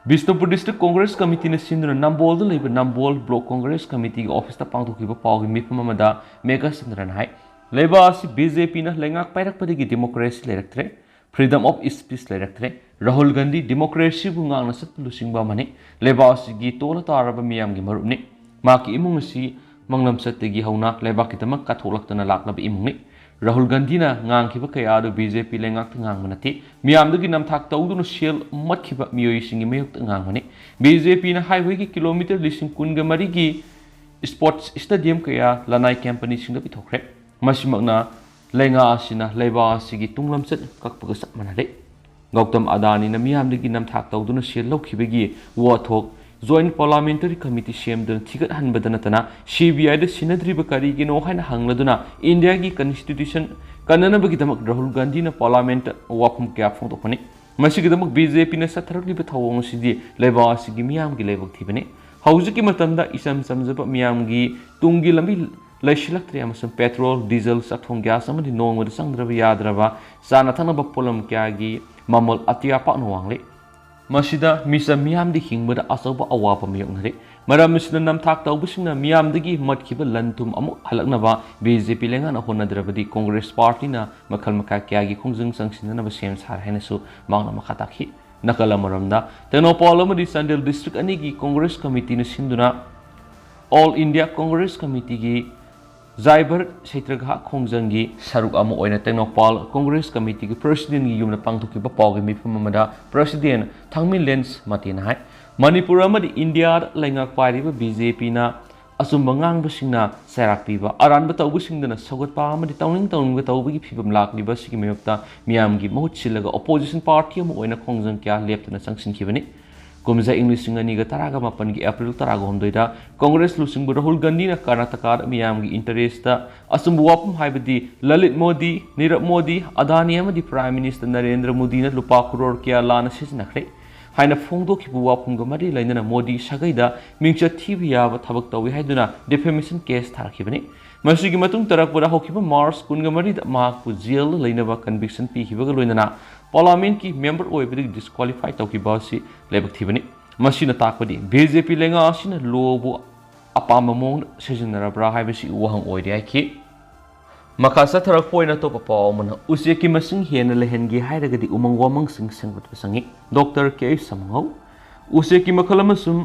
ꯕꯤꯁꯅꯨꯄꯨꯔ ꯗꯤꯁꯇ꯭ꯔꯤꯛ ꯀꯪꯒ꯭ꯔꯦꯁ ꯀꯃꯤꯇꯤꯅ ꯁꯤꯟꯗꯨꯅ ꯅꯝꯕꯣꯜꯗ ꯂꯩꯕ ꯅꯝꯕꯣꯜ ꯕ꯭ꯂꯣꯛ ꯀꯪꯒ꯭ꯔꯦꯁ ꯀꯃꯤꯇꯤꯒꯤ ꯑꯣꯐꯤꯁꯇ ꯄꯥꯡꯊꯣꯛꯈꯤꯕ ꯄꯥꯎꯒꯤ ꯃꯤꯐꯝ ꯑꯃꯗ ꯃꯦꯘꯆꯟꯗ꯭ꯔꯅ ꯍꯥꯏ, ꯂꯩꯕꯥꯛ ꯑꯁꯤ BJPꯅ ꯂꯩꯉꯥꯛ ꯄꯥꯏꯔꯛꯄꯗꯒꯤ democracy ꯂꯩꯔꯛꯇ꯭ꯔꯦ꯫ Freedom of speech ꯂꯩꯔꯛꯇ꯭ꯔꯦ꯫ Rahul Gandhi democracyꯕꯨ ꯉꯥꯛꯅ ꯆꯠꯄ ꯂꯨꯆꯤꯡꯕ ꯑꯃꯅꯤ꯫ ꯂꯩꯕꯥꯛ ꯑꯁꯤꯒꯤ ꯇꯣꯜꯂ ꯇꯥꯔꯕ ꯃꯤꯌꯥꯝꯒꯤ ꯃꯔꯨꯞꯅꯤ꯫ ꯃꯍꯥꯛꯀꯤ ꯏꯃꯨꯡ ꯑꯁꯤ ꯃꯪꯂꯝꯆꯠꯇꯒꯤ ꯍꯧꯅ ꯂꯩꯕꯥꯛꯀꯤꯗꯃꯛ ꯀꯠꯊꯣꯛꯂꯛꯇꯨꯅ ꯂꯥꯛꯂꯕ ꯏꯃꯨꯡꯅꯤ꯫ ꯔꯥꯍꯨꯜ ꯒꯥꯟꯙꯤꯅ ꯉꯥꯡꯈꯤꯕ ꯀꯌꯥ ꯑꯗꯨ ꯕꯤ ꯖꯦ ꯄꯤ ꯂꯩꯉꯥꯛꯇ ꯉꯥꯡꯕ ꯅꯠꯇꯦ, ꯃꯤꯌꯥꯝꯗꯒꯤ ꯅꯝꯊꯥꯛ ꯇꯧꯗꯨꯅ ꯁꯦꯜ ꯃꯠꯈꯤꯕ ꯃꯤꯑꯣꯏꯁꯤꯡꯒꯤ ꯃꯥꯌꯣꯛꯇ ꯉꯥꯡꯕꯅꯤ꯫ ꯕꯤ ꯖꯦ ꯄꯤꯅ highwayꯒꯤ kilometre ꯂꯤꯁꯤꯡ ꯀꯨꯟꯒ ꯃꯔꯤꯒꯤ sports stadium ꯀꯌꯥ ꯂꯅꯥꯏ companyꯁꯤꯡꯗ ꯄꯤꯊꯣꯛꯈ꯭ꯔꯦ꯫ ꯃꯁꯤꯃꯛꯅ ꯂꯩꯉꯥꯛ ꯑꯁꯤꯅ ꯂꯩꯕꯥꯛ ꯑꯁꯤꯒꯤ ꯇꯨꯡꯂꯝꯆꯠ ꯀꯛꯄꯒ ꯆꯞ ꯃꯥꯟꯅꯔꯦ꯫ ꯒꯧꯇꯝ ꯑꯗꯥꯅꯤꯅ ꯃꯤꯌꯥꯝꯗꯒꯤ ꯅꯝꯊꯥꯛ ꯇꯧꯗꯨꯅ ꯁꯦꯜ ꯂꯧꯈꯤꯕꯒꯤ ꯋꯥꯊꯣꯛ Joint Parliamentary Committee ꯁꯦꯝꯗꯨꯅ ꯊꯤꯒꯠꯍꯟꯕꯗ ꯅꯠꯇꯅ ꯁꯤ ꯕꯤ ꯑꯥꯏꯗ ꯁꯤꯟꯅꯗ꯭ꯔꯤꯕ ꯀꯔꯤꯒꯤꯅꯣ ꯍꯥꯏꯅ ꯍꯪꯂꯗꯨꯅ ꯏꯟꯗꯤꯌꯥꯒꯤ constitution ꯀꯟꯅꯅꯕꯒꯤꯗꯃꯛ ꯔꯥꯍꯨꯜ ꯒꯥꯟꯙꯤꯅ Parliamentꯇ ꯋꯥꯐꯝ ꯀꯌꯥ ꯐꯣꯡꯗꯣꯛꯄꯅꯤ꯫ ꯃꯁꯤꯒꯤꯗꯃꯛ ꯕꯤ ꯖꯦ ꯄꯤꯅ ꯆꯠꯊꯔꯛꯂꯤꯕ ꯊꯧꯑꯣꯡ ꯑꯁꯤꯗꯤ ꯂꯩꯕꯥꯛ ꯑꯁꯤꯒꯤ ꯃꯤꯌꯥꯝꯒꯤ ꯂꯥꯏꯕꯛ ꯊꯤꯕꯅꯤ꯫ ꯍꯧꯖꯤꯛꯀꯤ ꯃꯇꯝꯗ ꯏꯆꯝ ꯆꯝꯖꯕ ꯃꯤꯌꯥꯝꯒꯤ ꯇꯨꯡꯒꯤ ꯂꯝꯕꯤ ꯂꯩꯁꯤꯜꯂꯛꯇ꯭ꯔꯦ ꯑꯃꯁꯨꯡ petrol, diesel, ꯆꯥꯛꯊꯣꯡ gas ꯑꯃꯗꯤ ꯅꯣꯡꯃꯗ ꯆꯪꯗ꯭ꯔꯕ ꯌꯥꯗ꯭ꯔꯕ ꯆꯥꯅ ꯊꯛꯅꯕ ꯄꯣꯠꯂꯝ ꯀꯌꯥꯒꯤ ꯃꯃꯜ ꯑꯇꯤꯌꯥ ꯄꯥꯛꯅ ꯋꯥꯡꯂꯦ꯫ ꯃꯁꯤꯗ ꯃꯤꯆꯝ ꯃꯤꯌꯥꯝꯗꯤ ꯍꯤꯡꯕꯗ ꯑꯆꯧꯕ ꯑꯋꯥꯕ ꯃꯥꯌꯣꯛꯅꯔꯦ꯫ ꯃꯔꯝ ꯑꯁꯤꯅ ꯅꯝꯊꯥꯛ ꯇꯧꯕꯁꯤꯡꯅ ꯃꯤꯌꯥꯝꯗꯒꯤ ꯃꯠꯈꯤꯕ ꯂꯟ ꯊꯨꯝ ꯑꯃꯨꯛ ꯍꯜꯂꯛꯅꯕ ꯕꯤ ꯖꯦ ꯄꯤ ꯂꯩꯉꯥꯛꯅ ꯍꯣꯠꯅꯗ꯭ꯔꯕꯗꯤ Congress partyꯅ ꯃꯈꯜ ꯃꯈꯥ ꯀꯌꯥꯒꯤ ꯈꯣꯡꯖꯪ ꯆꯪꯁꯤꯟꯅꯅꯕ ꯁꯦꯝ ꯁꯥꯔꯦ ꯍꯥꯏꯅꯁꯨ ꯃꯍꯥꯛꯅ ꯃꯈꯥ ꯇꯥꯈꯤ꯫ ꯅꯥꯀꯜ ꯑꯃꯔꯣꯝꯗ, ꯇꯦꯡꯅꯧꯄꯥꯜ ꯑꯃꯗꯤ ꯆꯥꯟꯗꯦꯜ district ꯑꯅꯤꯒꯤ Congress committeeꯅ ꯁꯤꯟꯗꯨꯅ All India Congress Committeeꯒꯤ ꯖꯥꯏꯕꯔ ꯁꯩꯇ꯭ꯔꯒꯍꯥ ꯈꯣꯡꯖꯪꯒꯤ ꯁꯔꯨꯛ ꯑꯃ ꯑꯣꯏꯅ ꯇꯦꯡꯅꯧꯄꯥꯜ Congress Committeeꯒꯤ presidentꯒꯤ ꯌꯨꯝꯗ ꯄꯥꯡꯊꯣꯛꯈꯤꯕ ꯄꯥꯎꯒꯤ ꯃꯤꯐꯝ ꯑꯃꯗ president ꯊꯥꯡꯃꯤꯂꯦꯟꯁ ꯃꯇꯦꯅ ꯍꯥꯏ, ꯃꯅꯤꯄꯨꯔ ꯑꯃꯗꯤ ꯏꯟꯗꯤꯌꯥꯗ ꯂꯩꯉꯥꯛ ꯄꯥꯏꯔꯤꯕ ꯕꯤ ꯖꯦ ꯄꯤꯅ ꯑꯆꯨꯝꯕ ꯉꯥꯡꯕꯁꯤꯡꯅ ꯆꯩꯔꯥꯛ ꯄꯤꯕ, ꯑꯔꯥꯟꯕ ꯇꯧꯕꯁꯤꯡꯗꯅ ꯁꯧꯒꯠꯄ ꯑꯃꯗꯤ ꯇꯧꯅꯤꯡ ꯇꯧꯅꯤꯡꯕ ꯇꯧꯕꯒꯤ ꯐꯤꯕꯝ ꯂꯥꯛꯂꯤꯕ ꯑꯁꯤꯒꯤ ꯃꯥꯌꯣꯛꯇ ꯃꯤꯌꯥꯝꯒꯤ ꯃꯍꯨꯠ ꯁꯤꯜꯂꯒ opposition party ꯑꯃ ꯑꯣꯏꯅ ꯈꯣꯡꯖꯪ ꯀꯌꯥ ꯂꯦꯞꯇꯅ ꯆꯪꯁꯤꯟꯈꯤꯕꯅꯤ꯫ ꯀꯨꯝꯖꯥ ꯏꯪ ꯂꯤꯁꯤꯡ ꯑꯅꯤꯒ ꯇꯔꯥꯒ ꯃꯥꯄꯟꯒꯤ April ꯇꯔꯥꯒ ꯍꯨꯝꯗꯣꯏꯗ Congress ꯂꯨꯆꯤꯡꯕ ꯔꯥꯍꯨꯜ ꯒꯥꯟꯙꯤꯅ ꯀꯔꯅꯥꯇꯀꯥꯗ ꯃꯤꯌꯥꯝꯒꯤ interestꯇ ꯑꯆꯨꯝꯕ ꯋꯥꯐꯝ ꯍꯥꯏꯕꯗꯤ ꯂꯂꯤꯠ ꯃꯣꯗꯤ, ꯅꯤꯔꯕ ꯃꯣꯗꯤ, ꯑꯗꯥꯅꯤ ꯑꯃꯗꯤ Prime Minister ꯅꯔꯦꯟꯗ꯭ꯔ ꯃꯣꯗꯤꯅ ꯂꯨꯄꯥ crore ꯀꯌꯥ ꯂꯥꯟꯅ ꯁꯤꯖꯤꯟꯅꯈ꯭ꯔꯦ ꯍꯥꯏꯅ ꯐꯣꯡꯗꯣꯛꯈꯤꯕ ꯋꯥꯐꯝꯒ ꯃꯔꯤ ꯂꯩꯅꯅ ꯃꯣꯗꯤ ꯁꯥꯒꯩꯗ ꯃꯤꯡꯆꯠ ꯊꯤꯕ ꯌꯥꯕ ꯊꯕꯛ ꯇꯧꯏ ꯍꯥꯏꯗꯨꯅ defamation case ꯊꯥꯔꯛꯈꯤꯕꯅꯤ꯫ ꯃꯁꯤꯒꯤ ꯃꯇꯨꯡ ꯇꯥꯔꯛꯄꯗ ꯍꯧꯈꯤꯕ March ꯀꯨꯟꯒ ꯃꯔꯤꯗ ꯃꯍꯥꯛꯄꯨ jailꯗ ꯂꯩꯅꯕ conviction ꯄꯤꯈꯤꯕꯒ ꯂꯣꯏꯅꯅ Parliamentꯀꯤ member ꯑꯣꯏꯕꯗꯒꯤ disqualify ꯇꯧꯈꯤꯕ ꯑꯁꯤ ꯂꯥꯏꯕꯛ ꯊꯤꯕꯅꯤ꯫ ꯃꯁꯤꯅ ꯇꯥꯛꯄꯗꯤ ꯕꯤ ꯖꯦ ꯄꯤ ꯂꯩꯉꯥꯛ ꯑꯁꯤꯅ lawꯕꯨ ꯑꯄꯥꯝꯕ ꯃꯑꯣꯡꯗ ꯁꯤꯖꯤꯟꯅꯔꯕ꯭ꯔꯥ ꯍꯥꯏꯕꯁꯤ ꯋꯥꯍꯪ ꯑꯣꯏꯔꯤ ꯍꯥꯏꯈꯤ꯫ ꯃꯈꯥ ꯆꯠꯊꯔꯛꯄ ꯑꯣꯏꯅ ꯑꯇꯣꯞꯄ ꯄꯥꯎ ꯑꯃꯅ, ꯎꯆꯦꯛꯀꯤ ꯃꯁꯤꯡ ꯍꯦꯟꯅ ꯂꯩꯍꯟꯒꯦ ꯍꯥꯏꯔꯒꯗꯤ ꯎꯃꯪ ꯋꯥꯃꯪꯁꯤꯡ ꯁꯦꯝꯒꯠꯄ ꯆꯪꯏ꯫ ꯗꯣꯛꯇꯔ ꯀꯦ ꯑꯩꯆ ꯁꯝꯉꯧ꯫ ꯎꯆꯦꯛꯀꯤ ꯃꯈꯜ ꯑꯃꯁꯨꯡ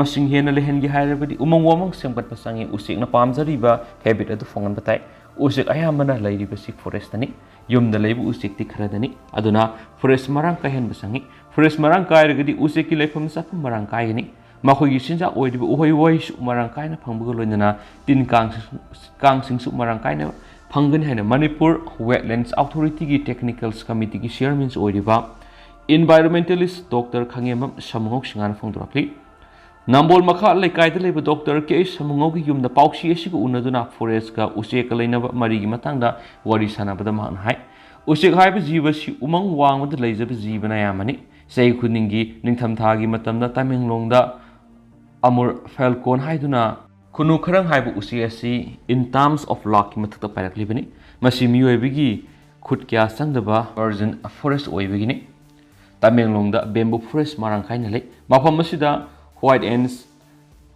ꯃꯁꯤꯡ ꯍꯦꯟꯅ ꯂꯩꯍꯟꯒꯦ ꯍꯥꯏꯔꯕꯗꯤ ꯎꯃꯪ ꯋꯥꯃꯪ ꯁꯦꯝꯒꯠꯄ ꯆꯪꯏ꯫ ꯎꯆꯦꯛꯅ ꯄꯥꯝꯖꯔꯤꯕ ꯍꯦꯕꯤꯠ ꯑꯗꯨ ꯐꯪꯍꯟꯕ ꯇꯥꯏ꯫ ꯎꯆꯦꯛ ꯑꯌꯥꯝꯕꯅ ꯂꯩꯔꯤꯕꯁꯤ ꯐꯣꯔꯦꯁꯇꯅꯤ꯫ ꯌꯨꯝꯗ ꯂꯩꯕ ꯎꯆꯦꯛꯇꯤ ꯈꯔꯗꯅꯤ꯫ ꯑꯗꯨꯅ ꯐꯣꯔꯦꯁ ꯃꯔꯥꯡ ꯀꯥꯏꯍꯟꯕ ꯆꯪꯏ꯫ ꯐꯣꯔꯦꯁ ꯃꯔꯥꯡ ꯀꯥꯏꯔꯒꯗꯤ ꯎꯆꯦꯛꯀꯤ ꯂꯩꯐꯝ ꯆꯥꯐꯝ ꯃꯔꯥꯡ ꯀꯥꯏꯒꯅꯤ꯫ ꯃꯈꯣꯏꯒꯤ ꯆꯤꯟꯖꯥꯛ ꯑꯣꯏꯔꯤꯕ ꯎꯍꯩ ꯋꯥꯍꯩꯁꯨ ꯃꯔꯥꯡ ꯀꯥꯏꯅ ꯐꯪꯕꯒ ꯂꯣꯏꯅꯅ ꯇꯤꯟ ꯀꯥꯡꯁꯤꯡ, ꯀꯥꯡꯁꯤꯡꯁꯨ ꯃꯔꯥꯡ ꯀꯥꯏꯅ ꯐꯪꯒꯅꯤ ꯍꯥꯏꯅ ꯃꯅꯤꯄꯨꯔ ꯋꯦꯠꯂꯦꯟꯁ ꯑꯣꯊꯣꯔꯤꯇꯤꯒꯤ ꯇꯦꯛꯅꯤꯀꯦꯜꯁ ꯀꯃꯤꯇꯤꯒꯤ ꯆꯤꯌꯔꯃꯦꯟꯁꯨ ꯑꯣꯏꯔꯤꯕ ꯏꯟꯚꯥꯏꯔꯣꯟꯃꯦꯟꯇꯦꯂꯤꯁ ꯗꯣꯛꯇꯔ ꯈꯪꯉꯦꯝꯕꯝ ꯁꯝꯉꯧ ꯁꯤꯡꯍꯥꯅ ꯐꯣꯡꯗꯣꯔꯛꯂꯤ꯫ ꯅꯝꯕꯣꯜ ꯃꯈꯥ ꯂꯩꯀꯥꯏꯗ ꯂꯩꯕ ꯗꯣꯛꯇꯔ ꯀꯦ ꯑꯩꯆ ꯁꯝꯉꯧꯒꯤ ꯌꯨꯝꯗ ꯄꯥꯎꯁꯤ ꯑꯁꯤꯒ ꯎꯅꯗꯨꯅ ꯐꯣꯔꯦꯁꯀ ꯎꯆꯦꯛꯀ ꯂꯩꯅꯕ ꯃꯔꯤꯒꯤ ꯃꯇꯥꯡꯗ ꯋꯥꯔꯤ ꯁꯥꯟꯅꯕꯗ ꯃꯍꯥꯛꯅ ꯍꯥꯏ, ꯎꯆꯦꯛ ꯍꯥꯏꯕ ꯖꯤꯕꯁꯤ ꯎꯃꯪ ꯋꯥꯡꯃꯗ ꯂꯩꯖꯕ ꯖꯤꯕꯅ ꯑꯌꯥꯝꯕꯅꯤ꯫ ꯆꯍꯤ ꯈꯨꯗꯤꯡꯒꯤ ꯅꯤꯡꯊꯝꯊꯥꯒꯤ ꯃꯇꯝꯗ ꯇꯃꯦꯡꯂꯣꯡꯗ ꯑꯃꯨꯔ ꯐꯦꯜꯀꯣꯟ ꯍꯥꯏꯗꯨꯅ ꯈꯨꯅꯨ ꯈꯔꯪ ꯍꯥꯏꯕ ꯎꯆꯦꯛ ꯑꯁꯤ in terms of ꯂꯥꯛꯀꯤ ꯃꯊꯛꯇ ꯄꯥꯏꯔꯛꯂꯤꯕꯅꯤ꯫ ꯃꯁꯤ ꯃꯤꯑꯣꯏꯕꯒꯤ ꯈꯨꯠ ꯀꯌꯥ ꯆꯪꯗꯕ ꯚꯔꯖꯤꯟ ꯐꯣꯔꯦꯁ ꯑꯣꯏꯕꯒꯤꯅꯤ꯫ ꯇꯃꯦꯡꯂꯣꯡꯗ ꯕꯦꯝꯕꯨ ꯐꯣꯔꯦꯁ ꯃꯔꯥꯡ ꯀꯥꯏꯅ ꯂꯩ꯫ ꯃꯐꯝ ꯑꯁꯤꯗ ꯋꯥꯏꯠ ꯑꯦꯟꯁ,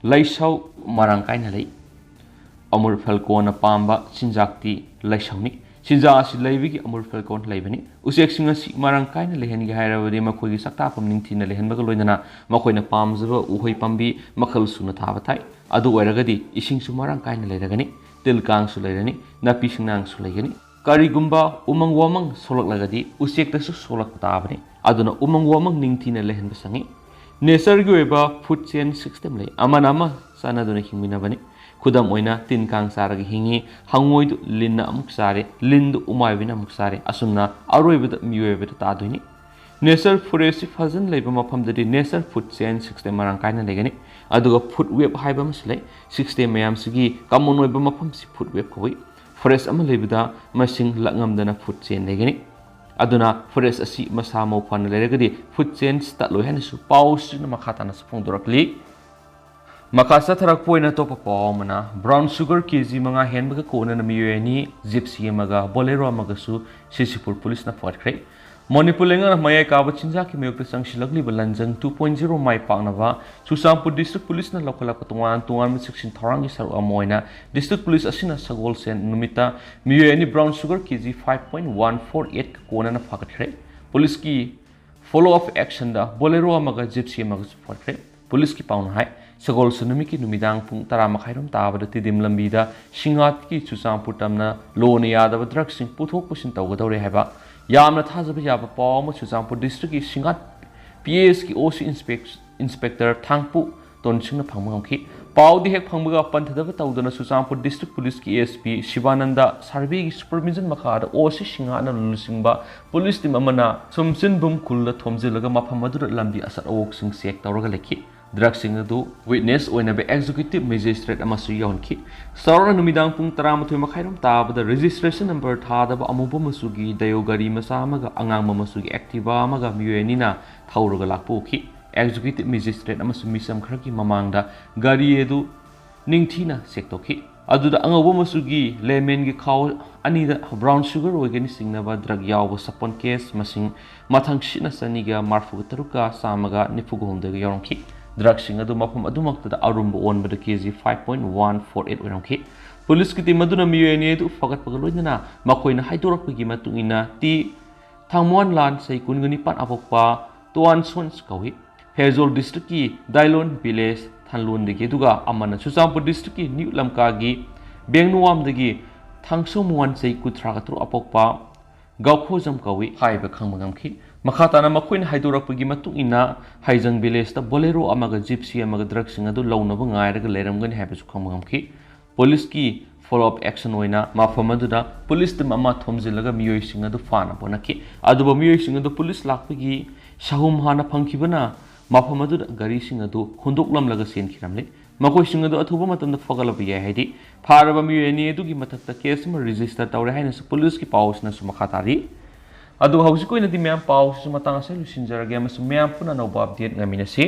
ꯂꯩꯁꯧ ꯃꯔꯥꯡ ꯀꯥꯏꯅ ꯂꯩ꯫ ꯑꯃꯨꯔ ꯐꯦꯜꯀꯣꯟꯅ ꯄꯥꯝꯕ ꯆꯤꯟꯖꯥꯛꯇꯤ ꯂꯩꯁꯧꯅꯤ꯫ ꯆꯤꯟꯖꯥꯛ ꯑꯁꯤ ꯂꯩꯕꯒꯤ ꯑꯃꯨꯔ ꯐꯦꯜꯀꯣꯟ ꯂꯩꯕꯅꯤ꯫ ꯎꯆꯦꯛꯁꯤꯡ ꯑꯁꯤ ꯃꯔꯥꯡ ꯀꯥꯏꯅ ꯂꯩꯍꯟꯒꯦ ꯍꯥꯏꯔꯕꯗꯤ ꯃꯈꯣꯏꯒꯤ ꯆꯥꯛꯇꯥꯐꯝ ꯅꯤꯡꯊꯤꯅ ꯂꯩꯍꯟꯕꯒ ꯂꯣꯏꯅꯅ ꯃꯈꯣꯏꯅ ꯄꯥꯝꯖꯕ ꯎꯍꯩ ꯄꯥꯝꯕꯤ ꯃꯈꯜ ꯁꯨꯅ ꯊꯥꯕ ꯊꯥꯏ꯫ ꯑꯗꯨ ꯑꯣꯏꯔꯒꯗꯤ ꯏꯁꯤꯡꯁꯨ ꯃꯔꯥꯡ ꯀꯥꯏꯅ ꯂꯩꯔꯒꯅꯤ, ꯇꯤꯜ ꯀꯥꯡꯁꯨ ꯂꯩꯔꯅꯤ, ꯅꯥꯄꯤ ꯁꯤꯡꯅꯥꯡꯁꯨ ꯂꯩꯒꯅꯤ꯫ ꯀꯔꯤꯒꯨꯝꯕ ꯎꯃꯪ ꯋꯥꯃꯪ ꯁꯣꯛꯂꯛꯂꯒꯗꯤ ꯎꯆꯦꯛꯇꯁꯨ ꯁꯣꯛꯂꯛꯄ ꯇꯥꯕꯅꯤ꯫ ꯑꯗꯨꯅ ꯎꯃꯪ ꯋꯥꯃꯪ ꯅꯤꯡꯊꯤꯅ ꯂꯩꯍꯟꯕ ꯆꯪꯏ꯫ ꯅꯦꯆꯔꯒꯤ ꯑꯣꯏꯕ ꯐꯨꯗ ꯆꯦꯟ ꯁꯤꯁꯇꯦꯝ ꯂꯩ꯫ ꯑꯃꯅ ꯑꯃ ꯆꯥꯟꯅꯗꯨꯅ ꯍꯤꯡꯃꯤꯟꯅꯕꯅꯤ꯫ ꯈꯨꯗꯝ ꯑꯣꯏꯅ ꯇꯤꯟ ꯀꯥꯡ ꯆꯥꯔꯒ ꯍꯤꯡꯉꯤ, ꯍꯪꯉꯣꯏꯗꯨ ꯂꯤꯟꯅ ꯑꯃꯨꯛ ꯆꯥꯔꯦ, ꯂꯤꯟꯗꯨ ꯎꯃꯥꯏꯕꯤꯅ ꯑꯃꯨꯛ ꯆꯥꯔꯦ, ꯑꯁꯨꯝꯅ ꯑꯔꯣꯏꯕꯗ ꯃꯤꯑꯣꯏꯕꯗ ꯇꯥꯗꯣꯏꯅꯤ꯫ ꯅꯦꯆꯔ ꯐꯣꯔꯦꯁꯁꯤ ꯐꯖꯅ ꯂꯩꯕ ꯃꯐꯝꯗꯗꯤ ꯅꯦꯆꯔ ꯐꯨꯗ ꯆꯦꯟ ꯁꯤꯁꯇꯦꯝ ꯃꯔꯥꯡ ꯀꯥꯏꯅ ꯂꯩꯒꯅꯤ꯫ ꯑꯗꯨꯒ ꯐꯨꯗ ꯋꯦꯕ ꯍꯥꯏꯕ ꯑꯃꯁꯨ ꯂꯩ꯫ ꯁꯤꯁꯇꯦꯝ ꯃꯌꯥꯝꯁꯤꯒꯤ ꯀꯃꯟ ꯑꯣꯏꯕ ꯃꯐꯝꯁꯤ ꯐꯨꯗ ꯋꯦꯕ ꯀꯧꯏ꯫ ꯐꯣꯔꯦꯁ ꯑꯃ ꯂꯩꯕꯗ ꯃꯁꯤꯡ ꯂꯛꯉꯝꯗꯅ ꯐꯨꯗ ꯆꯦꯟ ꯂꯩꯒꯅꯤ꯫ ꯑꯗꯨꯅ ꯐꯣꯔꯦꯁ ꯑꯁꯤ ꯃꯁꯥ ꯃꯎ ꯐꯅ ꯂꯩꯔꯒꯗꯤ ꯐꯨꯗ ꯆꯦꯟ ꯇꯠꯂꯣꯏ ꯍꯥꯏꯅꯁꯨ ꯄꯥꯎꯁꯤꯅ ꯃꯈꯥ ꯇꯥꯅꯁꯨ ꯐꯣꯡꯗꯣꯔꯛꯂꯤ꯫ ꯃꯈꯥ ꯆꯠꯊꯔꯛꯄ ꯑꯣꯏꯅ ꯑꯇꯣꯞꯄ ꯄꯥꯎ ꯑꯃꯅ, ꯕ꯭ꯔꯥꯎꯟ ꯁꯨꯒꯔ ꯀꯦ ꯖꯤ ꯃꯉꯥ ꯍꯦꯟꯕꯒ ꯀꯣꯟꯅꯅ ꯃꯤꯑꯣꯏ ꯑꯅꯤ, ꯖꯤꯞꯁꯤ ꯑꯃꯒ ꯕꯣꯂꯦꯔꯣ ꯑꯃꯒꯁꯨ ꯁꯤꯁꯤꯄꯨꯔ ꯄꯨꯂꯤꯁꯅ ꯐꯥꯒꯠꯈ꯭ꯔꯦ꯫ ꯃꯅꯤꯄꯨꯔ ꯂꯩꯉꯥꯛꯅ ꯃꯌꯥꯏ ꯀꯥꯕ ꯆꯤꯟꯖꯥꯛꯀꯤ ꯃꯥꯌꯣꯛꯇ ꯆꯪꯁꯤꯜꯂꯛꯂꯤꯕ ꯂꯟꯖꯪ two point zero ꯃꯥꯏ ꯄꯥꯛꯅꯕ ꯆꯨꯔꯆꯥꯟꯄꯨꯔ District Police ꯅ ꯂꯧꯈꯠꯂꯛꯄ ꯇꯣꯉꯥꯟ ꯇꯣꯉꯥꯟꯕ ꯆꯦꯛꯁꯤꯟ ꯊꯧꯔꯥꯡꯒꯤ ꯁꯔꯨꯛ ꯑꯃ ꯑꯣꯏꯅ District Police ꯑꯁꯤꯅ ꯁꯒꯣꯜꯁꯦꯟ ꯅꯨꯃꯤꯠꯇ ꯃꯤꯑꯣꯏ ꯑꯅꯤ brown sugar K G five point one four eight ꯀ ꯀꯣꯟꯅꯅ ꯐꯥꯒꯠꯈ꯭ꯔꯦ꯫ Police ꯀꯤ follow up action ꯗ Bolero ꯑꯃꯒ Gypsy ꯑꯃꯒꯁꯨ ꯐꯥꯒꯠꯈ꯭ꯔꯦ꯫ Police ꯀꯤ ꯄꯥꯎꯅ ꯍꯥꯏ, ꯁꯒꯣꯜꯁꯦꯟ ꯅꯨꯃꯤꯠꯀꯤ ꯅꯨꯃꯤꯗꯥꯡ ꯄꯨꯡ ꯇꯔꯥ ꯃꯈꯥꯏꯔꯣꯝ ꯇꯥꯕꯗ ꯇꯤꯗꯤꯝ ꯂꯝꯕꯤꯗ ꯁꯤꯡꯉꯥꯠꯀꯤ ꯆꯨꯔꯆꯥꯟꯄꯨꯔ ꯇꯝꯅ ꯂꯣꯅ ꯌꯥꯗꯕ drug ꯁꯤꯡ ꯄꯨꯊꯣꯛ ꯄꯨꯁꯤꯟ ꯇꯧꯒꯗꯧꯔꯦ ꯍꯥꯏꯕ ꯌꯥꯝꯅ ꯊꯥꯖꯕ ꯌꯥꯕ ꯄꯥꯎ ꯑꯃ ꯆꯨꯔꯆꯥꯟꯄꯨꯔ District ꯀꯤ ꯁꯤꯡꯉꯥꯠ P S ꯀꯤ O C Inspec-, Inspector ꯊꯥꯡꯄꯨ ꯇꯣꯟꯁꯤꯡꯅ ꯐꯪꯕ ꯉꯝꯈꯤ꯫ ꯄꯥꯎꯗꯤ ꯍꯦꯛ ꯐꯪꯕꯒ ꯄꯟꯊꯗꯕ ꯇꯧꯗꯅ ꯆꯨꯔꯆꯥꯟꯄꯨꯔ District Police ꯀꯤ A S P Sivananda ꯁꯥꯔꯕꯤꯒꯤ supervision ꯃꯈꯥꯗ O C ꯁꯤꯡꯉꯥꯠꯅ ꯂꯨꯆꯤꯡꯕ police team ꯑꯃꯅ ꯁꯨꯝꯆꯤꯟꯕꯨꯝ ꯈꯨꯜꯗ ꯊꯣꯝꯖꯤꯜꯂꯒ ꯃꯐꯝ ꯑꯗꯨꯗ ꯂꯝꯕꯤ ꯑꯁꯠ ꯑꯋꯣꯛꯁꯤꯡ check ꯇꯧꯔꯒ ꯂꯩꯈꯤ꯫ Drug ꯁꯤꯡ ꯑꯗꯨ witness ꯑꯣꯏꯅꯕ Executive Magistrate ꯑꯃꯁꯨ ꯌꯧꯍꯟꯈꯤ꯫ ꯆꯥꯎꯔꯥꯛꯅ ꯅꯨꯃꯤꯗꯥꯡ ꯄꯨꯡ ꯇꯔꯥꯃꯥꯊꯣꯏ ꯃꯈꯥꯏꯔꯣꯝ ꯇꯥꯕꯗ registration number ꯊꯥꯗꯕ ꯑꯃꯨꯕ ꯃꯆꯨꯒꯤ Daewoo ꯒꯥꯔꯤ ꯃꯆꯥ ꯑꯃꯒ ꯑꯉꯥꯡꯕ ꯃꯆꯨꯒꯤ Activa ꯑꯃꯒ ꯃꯤꯑꯣꯏ ꯑꯅꯤꯅ ꯊꯧꯔꯒ ꯂꯥꯛꯄ ꯎꯈꯤ꯫ Executive Magistrate ꯑꯃꯁꯨꯡ ꯃꯤꯆꯝ ꯈꯔꯒꯤ ꯃꯃꯥꯡꯗ ꯒꯥꯔꯤ ꯑꯗꯨ ꯅꯤꯡꯊꯤꯅ check ꯇꯧꯈꯤ꯫ ꯑꯗꯨꯗ ꯑꯉꯧꯕ ꯃꯆꯨꯒꯤ lemon ꯒꯤ ꯈꯥꯎ ꯑꯅꯤꯗ brown sugar ꯑꯣꯏꯒꯅꯤ ꯆꯤꯡꯅꯕ drug ꯌꯥꯎꯕ ꯁꯥꯄꯣꯟ case ꯃꯁꯤꯡ ꯃꯊꯪꯁꯤꯠꯅ ꯆꯅꯤꯒ ꯃꯔꯐꯨꯒ ꯇꯔꯨꯛꯀ ꯆꯥꯝꯃꯒ ꯅꯤꯐꯨꯒ ꯍꯨꯝꯗꯣꯏꯒ ꯌꯥꯎꯔꯝꯈꯤ꯫ Drug ꯁꯤꯡ ꯑꯗꯨ ꯃꯐꯝ ꯑꯗꯨꯃꯛꯇꯗ ꯑꯔꯨꯝꯕ ꯑꯣꯟꯕꯗ K G five point one four eight ꯑꯣꯏꯔꯝꯈꯤ꯫ Police ꯀꯤ team ꯑꯗꯨꯅ ꯃꯤꯑꯣꯏ ꯑꯅꯤ ꯑꯗꯨ ꯐꯒꯠꯄꯒ ꯂꯣꯏꯅꯅ ꯃꯈꯣꯏꯅ ꯍꯥꯏꯗꯣꯔꯛꯄꯒꯤ ꯃꯇꯨꯡ ꯏꯟꯅ ꯇꯤ ꯊꯥꯡꯃꯣꯟꯂꯥꯟ ꯆꯍꯤ ꯀꯨꯟꯒ ꯅꯤꯄꯥꯟ ꯑꯄꯣꯛꯄ ꯇꯨꯋꯥꯟ ꯁꯣꯟꯁ ꯀꯧꯏ꯫ ꯐꯦꯔꯖꯣꯜ District ꯀꯤ ꯗꯥꯏꯂꯣꯟ village ꯊꯟꯂꯣꯟꯗꯒꯤ, ꯑꯗꯨꯒ ꯑꯃꯅ ꯆꯨꯔꯆꯥꯟꯄꯨꯔ District ꯀꯤ ꯅ꯭ꯌꯨ ꯂꯝꯀꯥꯒꯤ ꯕꯦꯡꯅꯨꯋꯥꯝꯗꯒꯤ ꯊꯥꯡꯁꯣꯃꯨꯋꯥꯟ ꯆꯍꯤ ꯀꯨꯟꯊ꯭ꯔꯥꯒ ꯇꯔꯨꯛ ꯑꯄꯣꯛꯄ ꯒꯥꯎꯈꯣꯖꯝ ꯀꯧꯏ ꯍꯥꯏꯕ ꯈꯪꯕ ꯉꯝꯈꯤ꯫ ꯃꯈꯥ ꯇꯥꯅ ꯃꯈꯣꯏꯅ ꯍꯥꯏꯗꯣꯔꯛꯄꯒꯤ ꯃꯇꯨꯡ ꯏꯟꯅ ꯍꯩꯖꯪ village ꯇ Bolero ꯑꯃꯒ Gypsy ꯑꯃꯒ drug ꯁꯤꯡ ꯑꯗꯨ ꯂꯧꯅꯕ ꯉꯥꯏꯔꯒ ꯂꯩꯔꯝꯒꯅꯤ ꯍꯥꯏꯕꯁꯨ ꯈꯪꯕ ꯉꯝꯈꯤ꯫ Police ꯀꯤ follow up action ꯑꯣꯏꯅ ꯃꯐꯝ ꯑꯗꯨꯗ police team ꯑꯃ ꯊꯣꯝꯖꯤꯜꯂꯒ ꯃꯤꯑꯣꯏꯁꯤꯡ ꯑꯗꯨ ꯐꯥꯅꯕ ꯍꯣꯠꯅꯈꯤ꯫ ꯑꯗꯨꯕꯨ ꯃꯤꯑꯣꯏꯁꯤꯡ ꯑꯗꯨ police ꯂꯥꯛꯄꯒꯤ ꯁꯍꯨꯝ ꯍꯥꯟꯅ ꯐꯪꯈꯤꯕꯅ ꯃꯐꯝ ꯑꯗꯨꯗ ꯒꯥꯔꯤꯁꯤꯡ ꯑꯗꯨ ꯍꯨꯟꯗꯣꯛꯂꯝꯂꯒ ꯆꯦꯟꯈꯤꯔꯝꯂꯤ꯫ ꯃꯈꯣꯏꯁꯤꯡ ꯑꯗꯨ ꯑꯊꯨꯕ ꯃꯇꯝꯗ ꯐꯒꯠꯂꯕ ꯌꯥꯏ ꯍꯥꯏꯗꯤ ꯐꯥꯔꯕ ꯃꯤꯑꯣꯏ ꯑꯅꯤ ꯑꯗꯨꯒꯤ ꯃꯊꯛꯇ case ꯑꯃ register ꯇꯧꯔꯦ ꯍꯥꯏꯅꯁꯨ police ꯀꯤ ꯄꯥꯎꯁꯤꯅꯁꯨ ꯃꯈꯥ ꯇꯥꯔꯤ꯫ ꯑꯗꯨꯒ ꯍꯧꯖꯤꯛꯀꯤ ꯑꯣꯏꯅꯗꯤ ꯃꯌꯥꯝ ꯄꯥꯎꯁꯤꯁꯨ ꯃꯇꯥꯡ ꯑꯁꯤꯗ ꯂꯣꯏꯁꯤꯟꯖꯔꯒꯦ ꯑꯃꯁꯨꯡ ꯃꯌꯥꯝ ꯄꯨꯟꯅ ꯑꯅꯧꯕ update ꯉꯥꯏꯃꯤꯟꯅꯁꯤ꯫